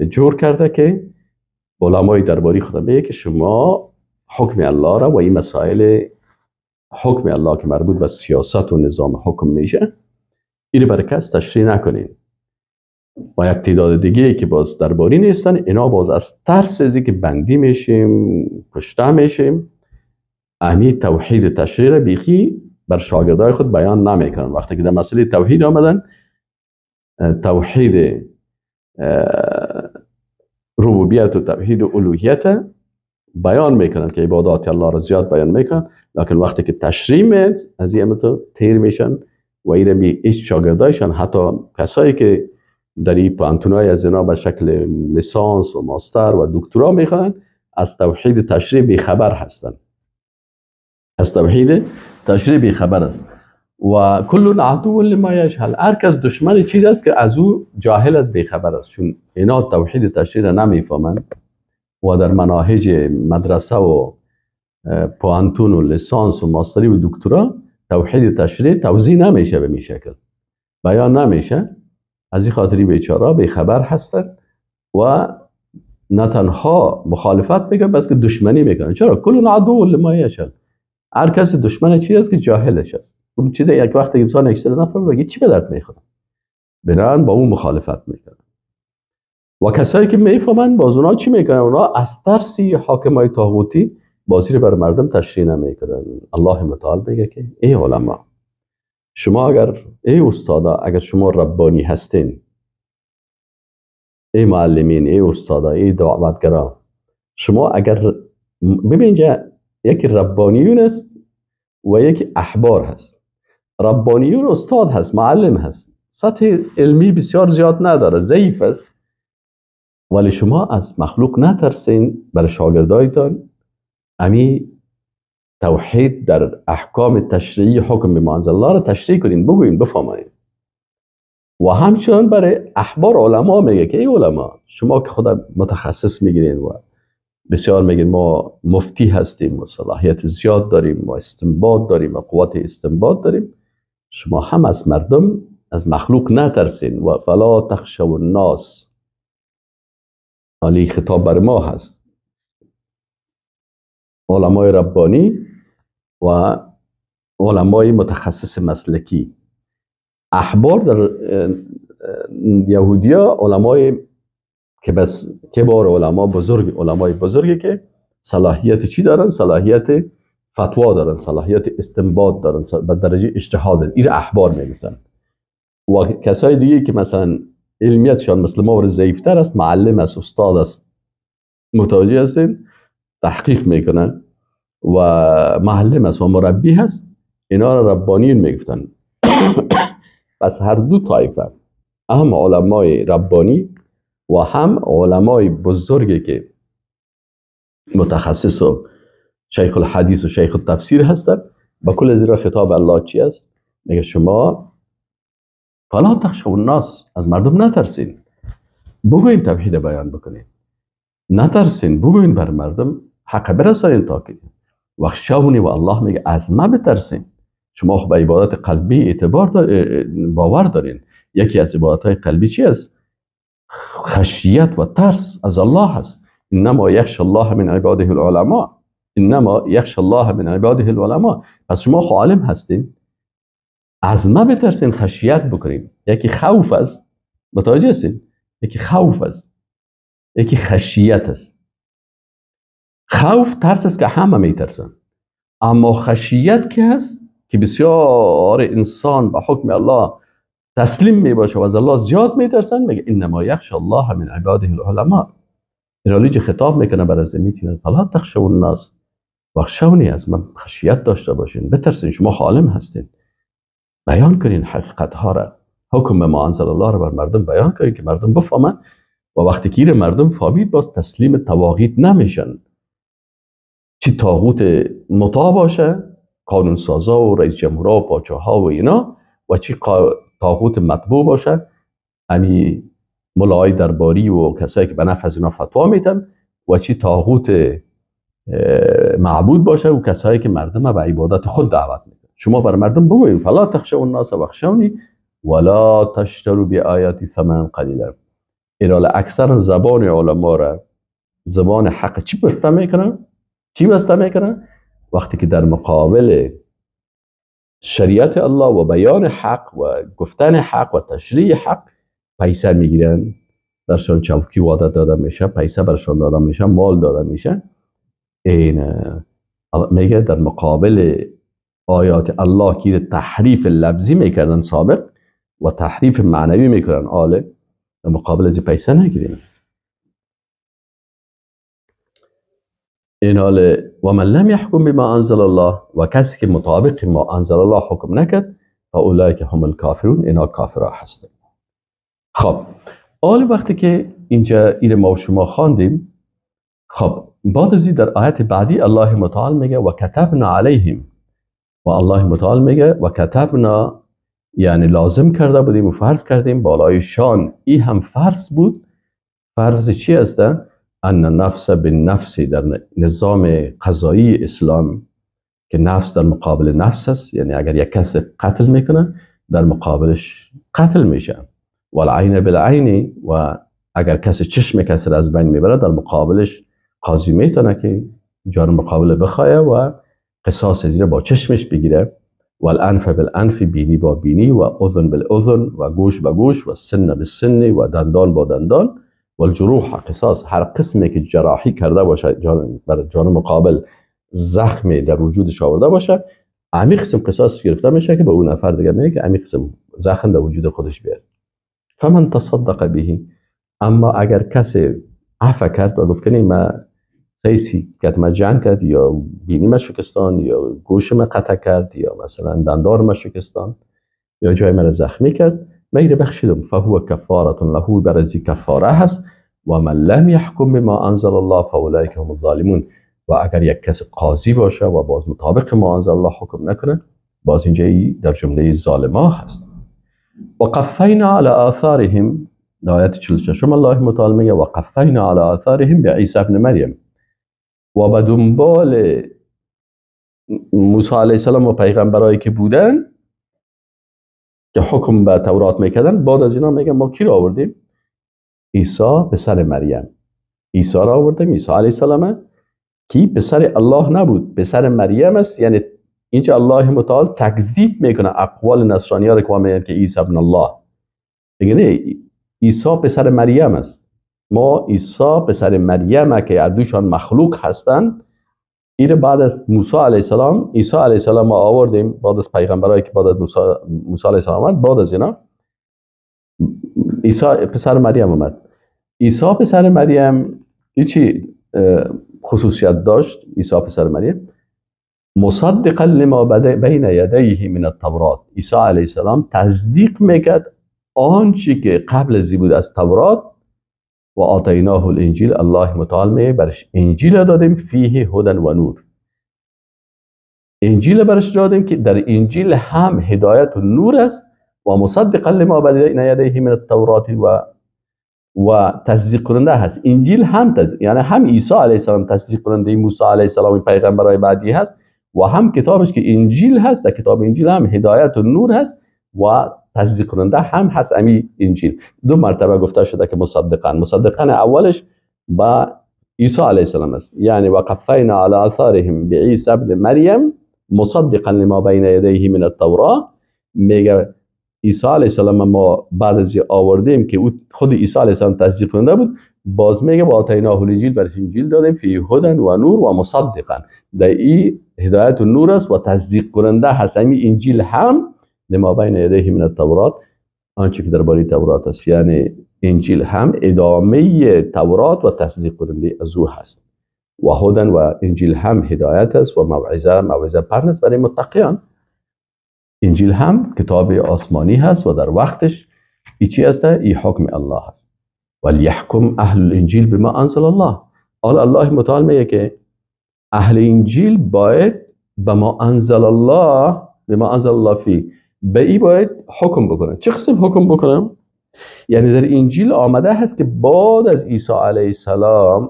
جور کرده که علمای درباری خود میگه که شما حکم الله را و این مسائل حکم الله که مربوط به سیاست و نظام حکم میشه، این برای کس تشریح نکنین. و یک تعداد دیگه که باز درباری نیستن، اینا باز از ترس از که بندی میشیم، کشته میشیم، اهمی توحید تشریح را بیخی بر شاگردای خود بیان نمیکنن. وقتی که در مسئله توحید آمدن، توحید ربوبیت و توحید الوهیت بیان میکنن که عبادات الله را زیاد بیان میکنن، لکن وقتی که تشریع میاد از این تو تیر میشن و ایره بی هیچ شاگردایشان، حتی کسایی که در این پوهنتونای از اینا به شکل لیسانس و ماستر و دکترا میخوانن از توحید تشریع بی خبر هستن، از توحید تشریع بی خبر است. و کل عدو لما یجهل، هر کس دشمن چیز است که از او جاهل است، بی خبر است، چون اینا توحید تشریع را نمیفهمند و در مناهج مدرسه و پوهنتون و لیسانس و ماستری و دکترا توحید تشریع توضیح نمیشه، به می شکل بیان نمیشه. از این خاطری بیچاره بی خبر هستند و نه تنها مخالفت میکنن بلکه دشمنی میکنن. چرا؟ کل عدو لما یجهل، هر کس دشمن چیز است که جاهلش است. اون چیز یک وقت انسان یک چیز نفهمه بگه چی به درد میخوره، بنابراین با اون مخالفت میکنن. و کسایی که میفهمن باز اونا چی میکنن؟ اونا از ترسی حاکمای طاغوتی بازی رو بر مردم تشریح نمیکنن. الله متعال میگه که ای علما، شما اگر ای استادا، اگر شما ربانی هستین، ای معلمین، ای استادا، ای دعوتگرا، شما اگر ببینید یکی ربانیون است و یکی احبار هست. ربانیون استاد هست، معلم هست، سطح علمی بسیار زیاد نداره، ضعیف است، ولی شما از مخلوق نترسین، برای شاگردایتان امی توحید در احکام تشریعی حکم به ما انزل الله را تشریح کنین، بگوین، بفهمین. و همچنان برای احبار علما میگه که ای علما، شما که خدا متخصص میگیرین و بسیار میگین ما مفتی هستیم و صلاحیت زیاد داریم و استنباط داریم و قوت استنباط داریم، شما هم از مردم، از مخلوق نترسین. و فلا تخشوا الناس، حالی خطاب بر ما هست، علمای ربانی و علمای متخصص مسلکی. احبار در یهودیا علمای که بس کبار علما، بزرگ، علمای بزرگی که صلاحیت چی دارن؟ صلاحیت فتوا دارن، صلاحیت استنباط دارن، به درجه اجتهاد، این احبار میگفتن. و کسای دیگه که مثلا علمیتشان مثل ما ضعیفتر است، معلم است، استاد است، متوجه هستین، تحقیق میکنن و معلم است و مربی هست، اینا را ربانیون میگفتن. پس هر دو طایفه، هم علمای ربانی و هم علمای بزرگی که متخصص و شیخ الحدیث و شیخ التفسیر هستند، با کل زیرا خطاب الله چی است؟ میگه شما فلا تخشوا الناس، از مردم نترسین، بگوین توحید بیان بکنین، نترسین، بگوین بر مردم حق برسانین تا که وخشونی. و الله میگه از ما بترسین. شما خب به عبادت قلبی اعتبار باور دارین. یکی از عبادت های قلبی چی است؟ خشیت و ترس از الله هست. انما یخش الله من عباده العلماء، انما یخش الله من عباده العلماء. پس شما خب عالم هستین، از ما بترسین، خشیت بکنین. یکی خوف است، متوجه هستین؟ یکی خوف است، یکی خشیت است. خوف ترس است که همه میترسن، اما خشیت که هست که بسیار انسان به حکم الله تسلیم میباشه و از الله زیاد میترسن، میگه انما یخش الله من عباده العلماء. اینالیج خطاب میکنه بر زمین که فلا تخشوا الناس واخشونی، از من خشیت داشته باشین، بترسین، شما عالم هستین، بیان کنین حقیقت ها را، حکم ما انزل الله را بر مردم بیان کنین که مردم بفهمن. و وقتی که مردم فهمید باز تسلیم طواغیت نمیشن، چی طاغوت مطاع باشه، قانون سازا و رئیس جمهورا و پاچاها و اینا، و چی طاغوت مطبوع باشه، امی ملای درباری و کسایی که به نفع از اینا فتوا میتن، و چی طاغوت معبود باشه و کسایی که مردم به عبادت خود دعوت میکنن. شما بر مردم بگوین فلا تخشوا الناس واخشونی ولا تشتروا بآیاتی ثمنا قلیلا. ایرال اکثر زبان علما را، زبان حق چی بسته میکنن؟ چی بسته میکنن؟ وقتی که در مقابل شریعت الله و بیان حق و گفتن حق و تشریع حق پیسه میگیرن، برشان چوکی وعده داده میشه، پیسه برشان داده میشه، مال داده میشه. این میگه در مقابل آیات الله که تحریف لفظی میکردن سابق، و تحریف معنوی میکنن، آله در مقابل از پیسه نگیریم. این حال و من لم یحکم بما انزل الله، و کسی که مطابق ما انزل الله حکم نکرد، فاولئک هم الکافرون، اینا کافرها هستند. خب حال وقتی که اینجا این ما و شما خواندیم، خب بعد از این در آیت بعدی الله متعال میگه و کتبنا علیهم، و الله متعال میگه و کتبنا، یعنی لازم کرده بودیم و فرض کردیم بالای شان. این هم فرض بود. فرض چی است؟ ان النفس بالنفس، در نظام قضایی اسلام که نفس در مقابل نفس است، یعنی اگر یک کس قتل میکنه در مقابلش قتل میشه، والعین بالعین، و اگر کسی چشم کسی را از بین میبره در مقابلش قاضی میتونه که جان مقابل بخواه و قصاص از با چشمش بگیره، والانف بالانف، بینی با بینی، و اذن بالاذن، و گوش با گوش، و سن بالسن، و دندان با دندان، و الجروح قصاص، هر قسمی که جراحی کرده باشه بر جان مقابل، زخمی در وجودش آورده باشه، امی قسم قصاص گرفته میشه که به اون نفر دیگه میگه که امی قسم زخم در وجود خودش بیاد. فمن تصدق به، اما اگر کسی عفو کرد و گفت که ما سیسی که ما جنگ کرد، یا بینی ما شکستان، یا گوش ما قطع کرد، یا مثلا دندان ما شکستان، یا جای ما زخمی کرد، ما ایره بخشیدم، فهو کفاره له، برازی کفاره هست. و من لم یحکم بما انزل الله فاولئک هم الظالمون، و اگر یک کس قاضی باشه و باز مطابق ما انزل الله حکم نکنه، باز اینجا در جمله ظالما هست. و قفینا علی آثارهم، در آیت 46 الله متعال میگه و قفینا علی آثارهم بعیسی ابن مریم، و به دنبال موسی علیه السلام و پیغمبرایی که بودن که حکم به تورات میکردن، بعد از اینا میگن ما کی رو آوردیم؟ عیسی پسر مریم. عیسی را آوردیم، عیسی علیه السلام کی پسر الله نبود، پسر مریم است. یعنی اینجا الله متعال تکذیب میکنه اقوال نصرانی ها رو که میگن که عیسی ابن الله. میگه نه، عیسی پسر مریم است. ما عیسی پسر مریم که هر دوشان مخلوق هستند، این بعد از موسی علیه السلام، عیسی علیه السلام ما آوردیم، بعد از پیغمبرایی که بعد از موسی علیه السلام آمد، بعد از اینا عیسی پسر مریم آمد. عیسی پسر مریم چی خصوصیت داشت؟ عیسی پسر مریم مصدقا لما بین یدیه من التورات، عیسی علیه السلام تصدیق میکرد آنچه که قبل از بود از تورات. و آتیناه الانجیل، الله متعال می برش انجیل دادیم، فیه هدى و نور، انجیل برش دادیم که در انجیل هم هدایت و نور است. و مصدقا لما بین یدیه من التورات و تصدیق کننده هست. انجیل هم یعنی هم عیسی علیه السلام تصدیق کننده موسی علیه السلام و پیغمبرای بعدی هست، و هم کتابش که انجیل هست، در کتاب انجیل هم هدایت و نور هست و تصدیق کننده هم هست. امی انجیل دو مرتبه گفته شده که مصدقا، مصدقا اولش با عیسی علیه السلام است، یعنی وقفینا علی آثارهم بعیسی ابن مریم مصدقا لما بین یدیه من التوراه. میگه عیسی علیه السلام ما بعد از آوردیم که او خود عیسی علیه السلام تصدیق کننده بود، باز میگه و آتیناه الانجیل، برش انجیل دادیم، فی هدى و نور و مصدقا، در این هدایت و نور است و تصدیق کننده هست. همین انجیل هم لما بین یدیه من التورات، آنچه که درباره تورات است، یعنی انجیل هم ادامه تورات و تصدیق کننده از او هست. و هدى و انجیل هم هدایت است و موعظه، موعظه پرن است برای متقیان. انجیل هم کتاب آسمانی هست و در وقتش ای چی هست؟ ای حکم الله هست. ولیحکم اهل الانجیل بما انزل الله. حالا الله متعال میگه که اهل انجیل باید بما انزل الله، بما انزل الله فی، به ای باید حکم بکنن. چه قسم حکم بکنم؟ یعنی در انجیل آمده هست که بعد از عیسی علیه السلام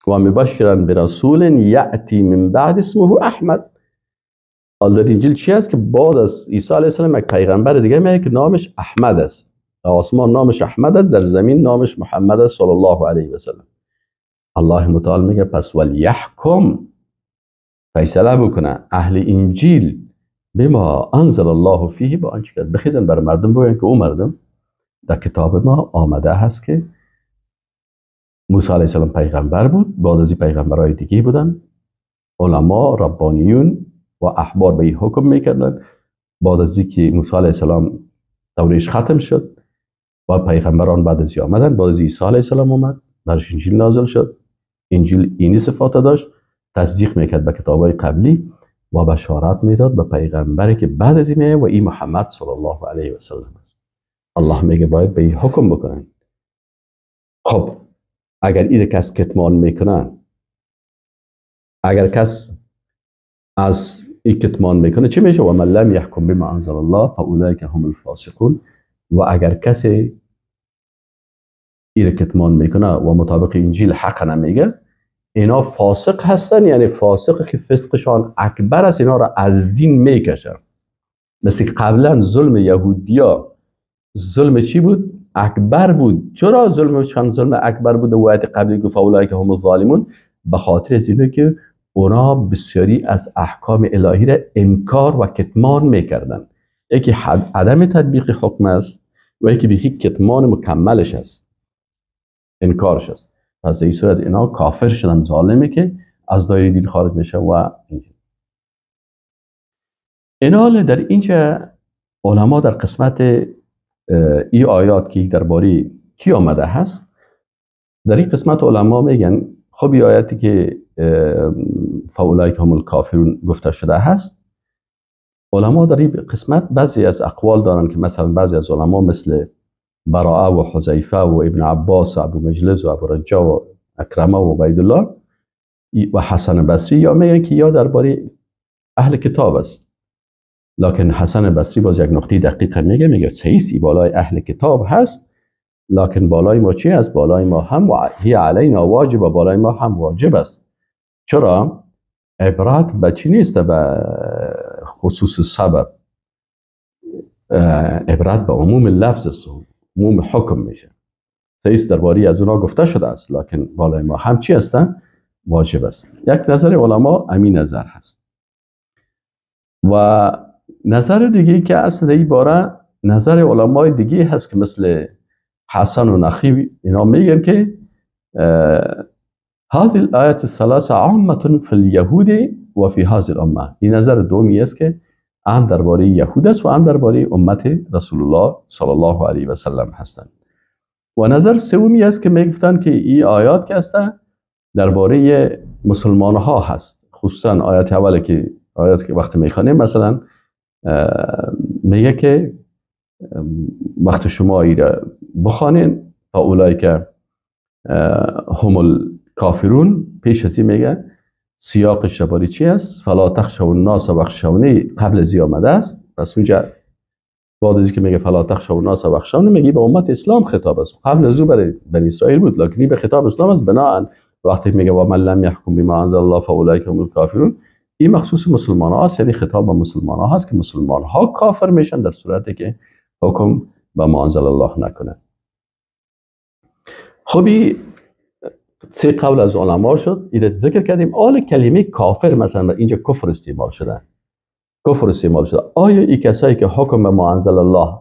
و مبشرا برسول یأتی من بعد اسمه احمد. حالا در انجیل چی هست که بعد از عیسی علیه السلام یک پیغمبر دیگه میاد که نامش احمد است. در آسمان نامش احمد است، در زمین نامش محمد است صلی الله علیه و سلم. الله متعال میگه پس ولیحکم، فیصله بکنه اهل انجیل بما انزل الله فیه، با آنچه که بخیزن بر مردم بگن که او مردم در کتاب ما آمده هست که موسی علیه السلام پیغمبر بود، بعد از این پیغمبرای دیگه بودن، علما، ربانیون و احبار به این حکم میکردن. بعد از اینکه موسی علیه السلام دورش ختم شد و پیغمبران بعد از آمدن، بعد از عیسی علیه السلام آمد، برش انجیل نازل شد. انجیل اینی صفات داشت، تصدیق میکرد به کتابای قبلی و بشارت میداد به پیغمبری که بعد از این و این محمد صلی الله علیه و سلم است. الله میگه باید به این حکم بکنن. خب اگر این کس کتمان میکنن، اگر کس از این کتمان میکنه چی میشه؟ و من لم یحکم بما انزل الله فاولئک هم الفاسقون. و اگر کسی این کتمان میکنه و مطابق انجیل حق نمیگه، اینا فاسق هستن، یعنی فاسق که فسقشان اکبر است، اینا را از دین میکشن. مثل قبلا ظلم یهودیا، ظلم چی بود؟ اکبر بود. چرا ظلمشان ظلم اکبر بود؟ و آیت قبلی گفت اولئک هم الظالمون، به خاطر از اینه که اونا بسیاری از احکام الهی را انکار و کتمان میکردن. یکی عدم تطبیق حکم است و یکی بیخی کتمان مکملش است، انکارش است. پس این صورت اینا کافر شدن، ظالمی که از دایره دین خارج میشه. و اینا در اینجا علما در قسمت ای آیات که درباره کی آمده هست، در این قسمت علما میگن خب این آیاتی که فاولئک هم الکافرون گفته شده هست، علما در این قسمت بعضی از اقوال دارن که مثلا بعضی از علما مثل براءه و حذیفه و ابن عباس و ابو مجلس و ابو رجا و اکرمه و عبیدالله و حسن بصری یا میگن که یا درباره اهل کتاب است. لکن حسن بصری باز یک نقطه دقیق میگه، میگه صحیح بالای اهل کتاب هست، لکن بالای ما چی است؟ بالای ما هم هی علینا واجب، و بالای ما هم واجب است. چرا؟ عبرت به چی نیست؟ به خصوص سبب، عبرت به عموم لفظ است، عموم حکم میشه. صحیح درباره از اونا گفته شده است، لکن بالای ما هم چی هستن؟ واجب است. یک نظر علما امین نظر هست. و نظر دیگه که اصلا این باره نظر علمای دیگه هست که مثل حسن و نخی اینا میگن که هذه الآیات الثلاثه عامة فی اليهود و فی هذه الامه. این نظر دومی است که هم درباره یهود است و هم درباره امت رسول الله صلی الله علیه و سلم هستند. و نظر سومی است که میگفتن که این آیات که هست درباره مسلمان ها هست، خصوصا آیات اول که آیات که وقتی میخوانیم مثلا میگه که وقت شما ایره بخوانین فاولئک هم الکافرون، پیش از این میگه سیاقش درباره چی است؟ فلا تخشوا الناس واخشونی قبل از آمده است. پس اونجا بعد از اینکه میگه فلا تخشوا الناس واخشونی میگه به امت اسلام خطاب است. قبل از او برای بنی اسرائیل بود، لکن به خطاب اسلام است. بناء وقتی میگه و من لم یحکم بما انزل الله فاولئک هم الکافرون، این مخصوص مسلمان ها است، یعنی خطاب به مسلمان ها هست که مسلمان ها کافر میشن در صورتی که حکم به ما انزل الله نکنه. خب سه قول از علما شد، این ذکر کردیم. آل کلمه کافر مثلا اینجا کفر استعمال شده، کفر استعمال شده. آیا این کسایی که حکم به ما انزل الله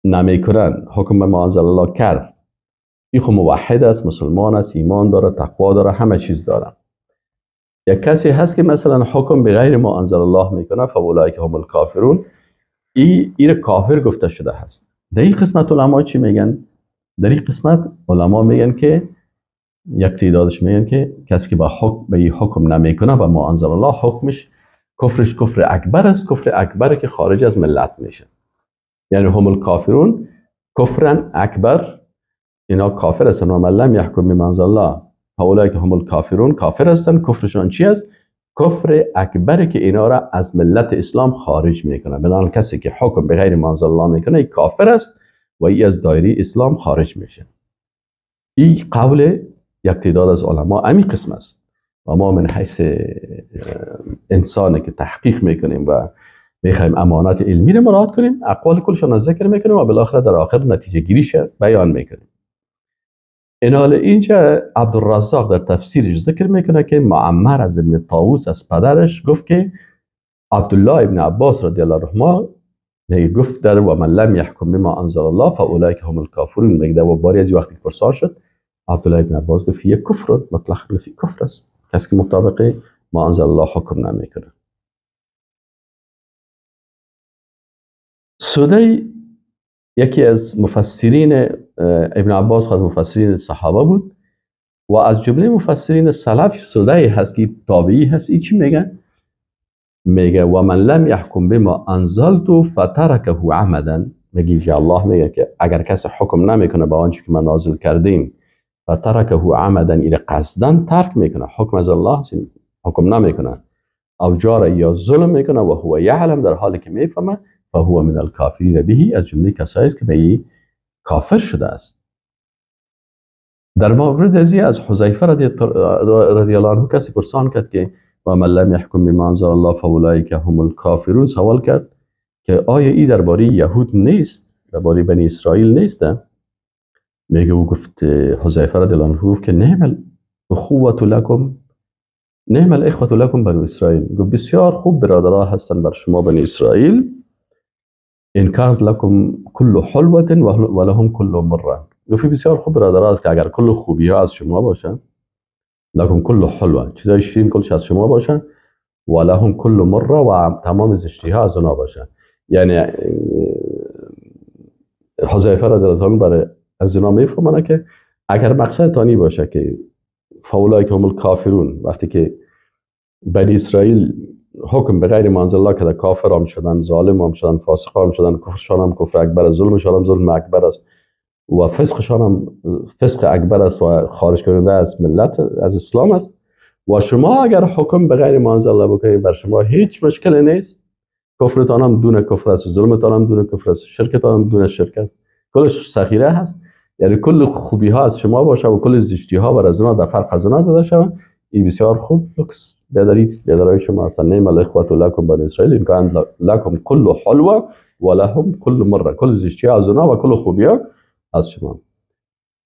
نمیکنن، حکم به ما انزل الله کرد، این خب موحد است، مسلمان است، ایمان داره، تقوا داره، همه چیز داره. یک کسی هست که مثلا حکم به غیر ما انزل الله میکنه، فاولئک هم الکافرون، این کافر گفته شده هست. در این قسمت علما چی میگن؟ در این قسمت علما میگن که یک تعدادش میگن که کسی که با حکم به این حکم نمیکنه و ما انزل الله، حکمش کفرش کفر اکبر است، کفر اکبر که خارج از ملت میشه. یعنی هم الکافرون کفرا اکبر، اینا کافر هستن. و من لم یحکم بما انزل الله فاولئک هم الکافرون، کافر هستن. کفرشان چی است؟ کفر اکبر که اینا را از ملت اسلام خارج میکنه. بنابراین کسی که حکم به غیر ما انزل الله میکنه کافر است و ای از دایره اسلام خارج میشه. این قول یک تعداد از علما امی قسم است. و ما من حیث انسانی که تحقیق میکنیم و میخوایم امانت علمی رو مراعات کنیم، اقوال کلشان را ذکر میکنیم و بالاخره در آخر نتیجه گیریش بیان میکنیم. این حال اینجا عبدالرزاق در تفسیرش ذکر میکنه که معمر از ابن طاووس از پدرش گفت که عبدالله ابن عباس رضی الله عنهما میگه گفت در و من لم یحکم بما انزل الله فاولئک هم الکافرون. میگه در باری از وقتی پرسان شد عبدالله ابن عباس گفت یک کفر مطلق فی کفر است، کسی که مطابق ما انزل الله حکم نمیکنه. سودی یکی از مفسرین ابن عباس از مفسرین صحابه بود و از جمله مفسرین سلف سدی هست که تابعی هست. این چی میگه؟ میگه و من لم یحکم بما انزلت فترکه عمدا. میگه که الله میگه که اگر کسی حکم نمیکنه با آنچه که من نازل کردیم، فترکه عمدا، این قصدا ترک میکنه، حکم از الله حکم نمیکنه، او جار یا ظلم میکنه، و هو یعلم، در حالی که میفهمه، فهو من الکافرین به، از جمله کسایی است که به این کافر شده است. در مورد از حذیفه رضی الله عنه کسی پرسان کرد که و من لم یحکم بما انزل الله فاولئک هم الکافرون، سوال کرد که آیا ای درباره یهود نیست، درباره بنی اسرائیل نیست؟ میگه او گفت حذیفه رضی الله عنه که نعم الاخوة لکم، نعم الاخوة لکم بنو اسرائیل. گفت بسیار خوب برادرها هستند بر شما بنی اسرائیل. ان کانت لکم کل حلوة ولهم کل مره. گفت بسیار خوب برادرها است که اگر کل خوبی ها از شما باشه، لکم کل حلوه، چیزای شیرین کلش از شما باشه، ولهم کل مره، و تمام زشتی ها از اونا باشه. یعنی حذیفه رضی الله عنه برای از اینا میفهمانه که اگر مقصد تانی باشه که فاولئک هم الکافرون، وقتی که بنی اسرائیل حکم به غیر ما انزل الله که کافر هم شدن، ظالم هم شدن، فاسق هم شدن، کفرشان هم کفر اکبر است، ظلمشان هم ظلم اکبر است و فسقشان هم فسق اکبر است و خارج کننده از ملت از اسلام است، و شما اگر حکم به غیر ما انزل الله بکنید بر شما هیچ مشکلی نیست، کفرتان هم دون کفر است، ظلمتان هم دون کفر است، شرکتان هم دون شرک است، کلش صغیره هست. یعنی کل خوبی ها از شما باشه و کل زشتی ها بر از اونا در فرق از اونا زده شود. این بسیار خوب لکس بیادرید، بیادرای شما هستن. نعم الاخوة لکم بنی اسرائیل ان کان لکم کل حلوه و لهم کل مره، کل زشتی ها از اونا و کل خوبی ها از شما.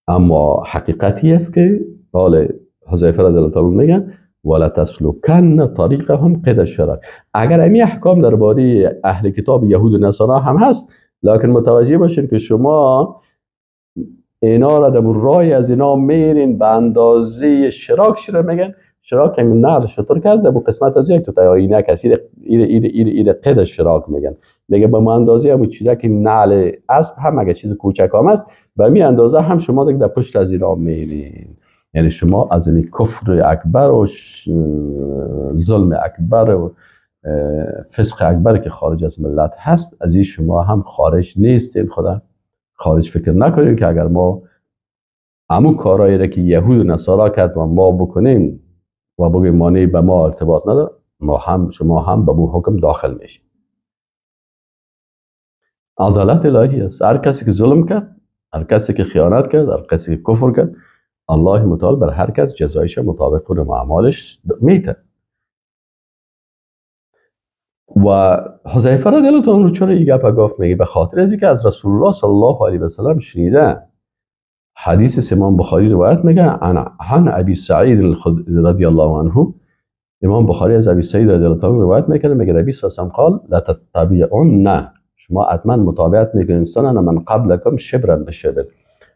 اما حقیقتی است که قال حذیفه رضی الله عنه میگن ولا تسلکن طریقهم قید الشرک. اگر امی احکام درباره اهل کتاب یهود و نصارا هم هست، لکن متوجه باشین که شما اینا را در رای از اینا میرین به اندازه شراک. شرا میگن شراک هم نعل شتر که از در قسمت از یک تو آینه کسی ایره ایره ایره ایره قید شراک میگن. میگه به اندازه همون چیزا که نعل اسب هم اگه چیز کوچک هم است، به می اندازه هم شما دیگه در پشت از اینا میرین. یعنی شما از این کفر اکبر و ظلم اکبر و فسق اکبر که خارج از ملت هست، از این شما هم خارج نیستین. خدا خارج فکر نکنیم که اگر ما همون کارهایی را که یهود و نصارا کرد و ما بکنیم و بگیم مانعی به ما ارتباط نداره، ما هم شما هم به مو حکم داخل میشیم. عدالت الهی است. هر کسی که ظلم کرد، هر کسی که خیانت کرد، هر کسی که کفر کرد، الله متعال بر هر کس جزایش مطابق با اعمالش میده. و حذیفه رضی الله عنه چرا این گپ گفت؟ میگه به خاطر از اینکه از رسول الله صلی الله علیه و سلم شنیده. حدیث امام بخاری روایت میگه عن ابی سعید رضی الله عنه، امام بخاری از ابی سعید رضی الله عنه روایت میکنه، میگه نبی صلی الله علیه و سلم قال لا تتبعون، شما حتما متابعت میکنید سنن من قبلکم شبرا بشبر،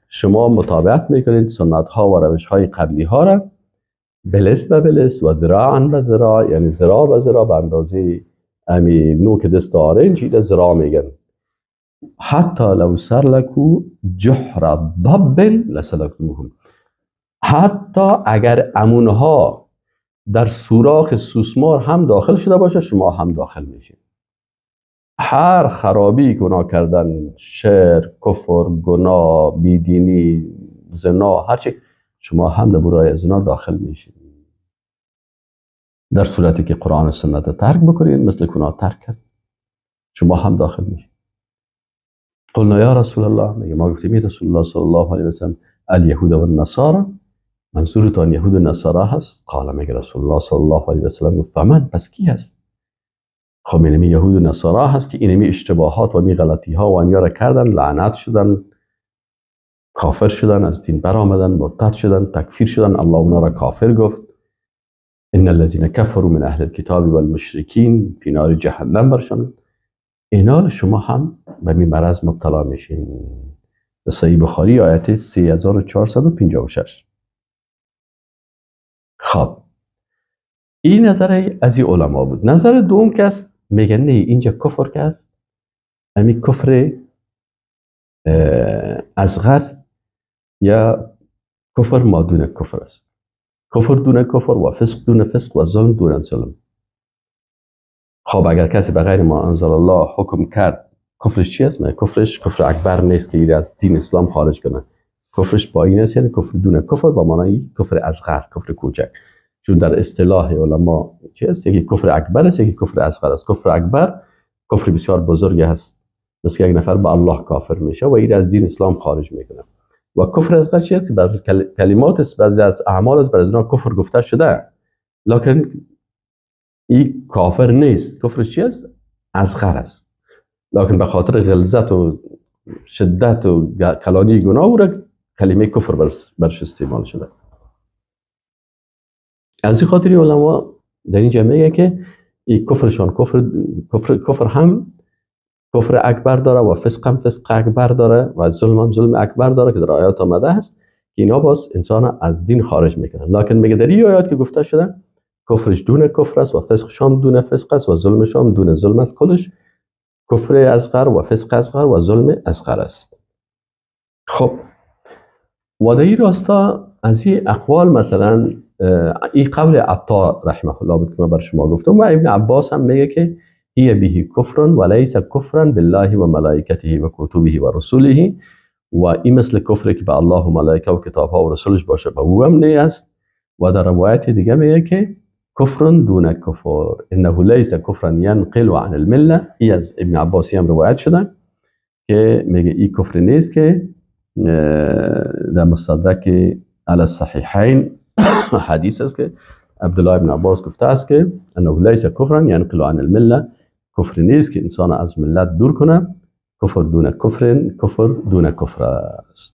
شما متابعت میکنید سنت ها و روش های قبلی ها را بلس به بلس و ذراعا به ذراع، یعنی ذراع به ذراع به اندازه امی نوک دست آرنج ایده ذراع میگن. حتی لو سرلکو جحر ضب لسلکتموهم، حتی اگر امونها در سوراخ سوسمار هم داخل شده باشه شما هم داخل میشید. هر خرابی که اونا کردن، شرک، کفر، گناه، بیدینی، زنا، هرچی، شما هم در برای زنا داخل میشید. در صورتی که قرآن و سنت ترک بکنید مثل که اونا ترک کرد، شما هم داخل میشید. قلنا یا رسول الله، میگه ما گفتیم ای رسول الله صلی الله علیه و سلم الیهود و النصارى، منظورتان یهود و نصارا هست؟ قال، میگه رسول الله صلی الله علیه و سلم فمن، پس کی هست؟ خب اینمی یهود و نصارا هست که اینمی اشتباهات و می غلطی ها و امیا را کردن، لعنت شدن، کافر شدن، از دین برآمدن، مرتد شدن، تکفیر شدن، الله اونا را کافر گفت. ان الذين كفروا من اهل الكتاب والمشرکین فی نار جهنم برشان. اینا شما هم به می مرض مبتلا میشین. صحیح بخاری آیت 3456. خب این نظر از این علما بود. نظر دوم که است میگن نه، اینجا کفر که است امی کفر اصغر یا کفر ما دون کفر است. کفر دون کفر و فسق دون فسق و ظلم دون ظلم. خب اگر کسی به غیر ما انزل الله حکم کرد، کفرش چی است؟ کفرش کفر اکبر نیست که از دین اسلام خارج کنه. کفرش پایین است، یعنی کفر دون کفر با معنای کفر اصغر، کفر کوچک. چون در اصطلاح علما چی است؟ یکی کفر اکبر است، یکی کفر اصغر است. کفر اکبر کفر بسیار بزرگی هست، مثل یک نفر به الله کافر میشه و این از دین اسلام خارج میکنه. و کفر اصغر چی است؟ که بعضی کلمات است، بعضی از اعمال است، بعضی از کفر گفته شده، لکن این کافر نیست. کفر چی است؟ اصغر است، لکن به خاطر غلظت و شدت و کلانی گناه او را کلمه کفر برش استعمال شده. از این خاطر علما در اینجا میگه که این کفرشان کفر هم کفر اکبر داره و فسق هم فسق اکبر داره و ظلم هم ظلم اکبر داره که در آیات آمده است که اینا باز انسان از دین خارج میکنن. لکن میگه در این آیات که گفته شده کفرش دون کفر است و فسقش هم دون فسق است و ظلمش هم دون ظلم است. کلش کفر اصغر و فسق اصغر و ظلم اصغر است. خب و در این راستا از این اقوال، مثلا این قول عطا رحمه الله بود که من بر شما گفتم، و ابن عباس هم میگه که هی به کفر و لیس کفرا بالله و ملائکته و کتبه و رسوله، و این مثل کفری که به الله و ملائکه و کتابها و رسولش باشه به او هم نه است. و در روایت دیگه میگه که کفر دون کفر انه لیس کفرا ینقل عن المله. ای از ابن عباسی هم روایت شده که میگه این کفر نیست که در مستدرک علی الصحیحین حدیث است که عبدالله ابن عباس گفته است که انه لیس کفرا ینقل عن المله، کفر نیست که انسان از ملت دور کنه، کفر دون کفر، کفر دون کفر است.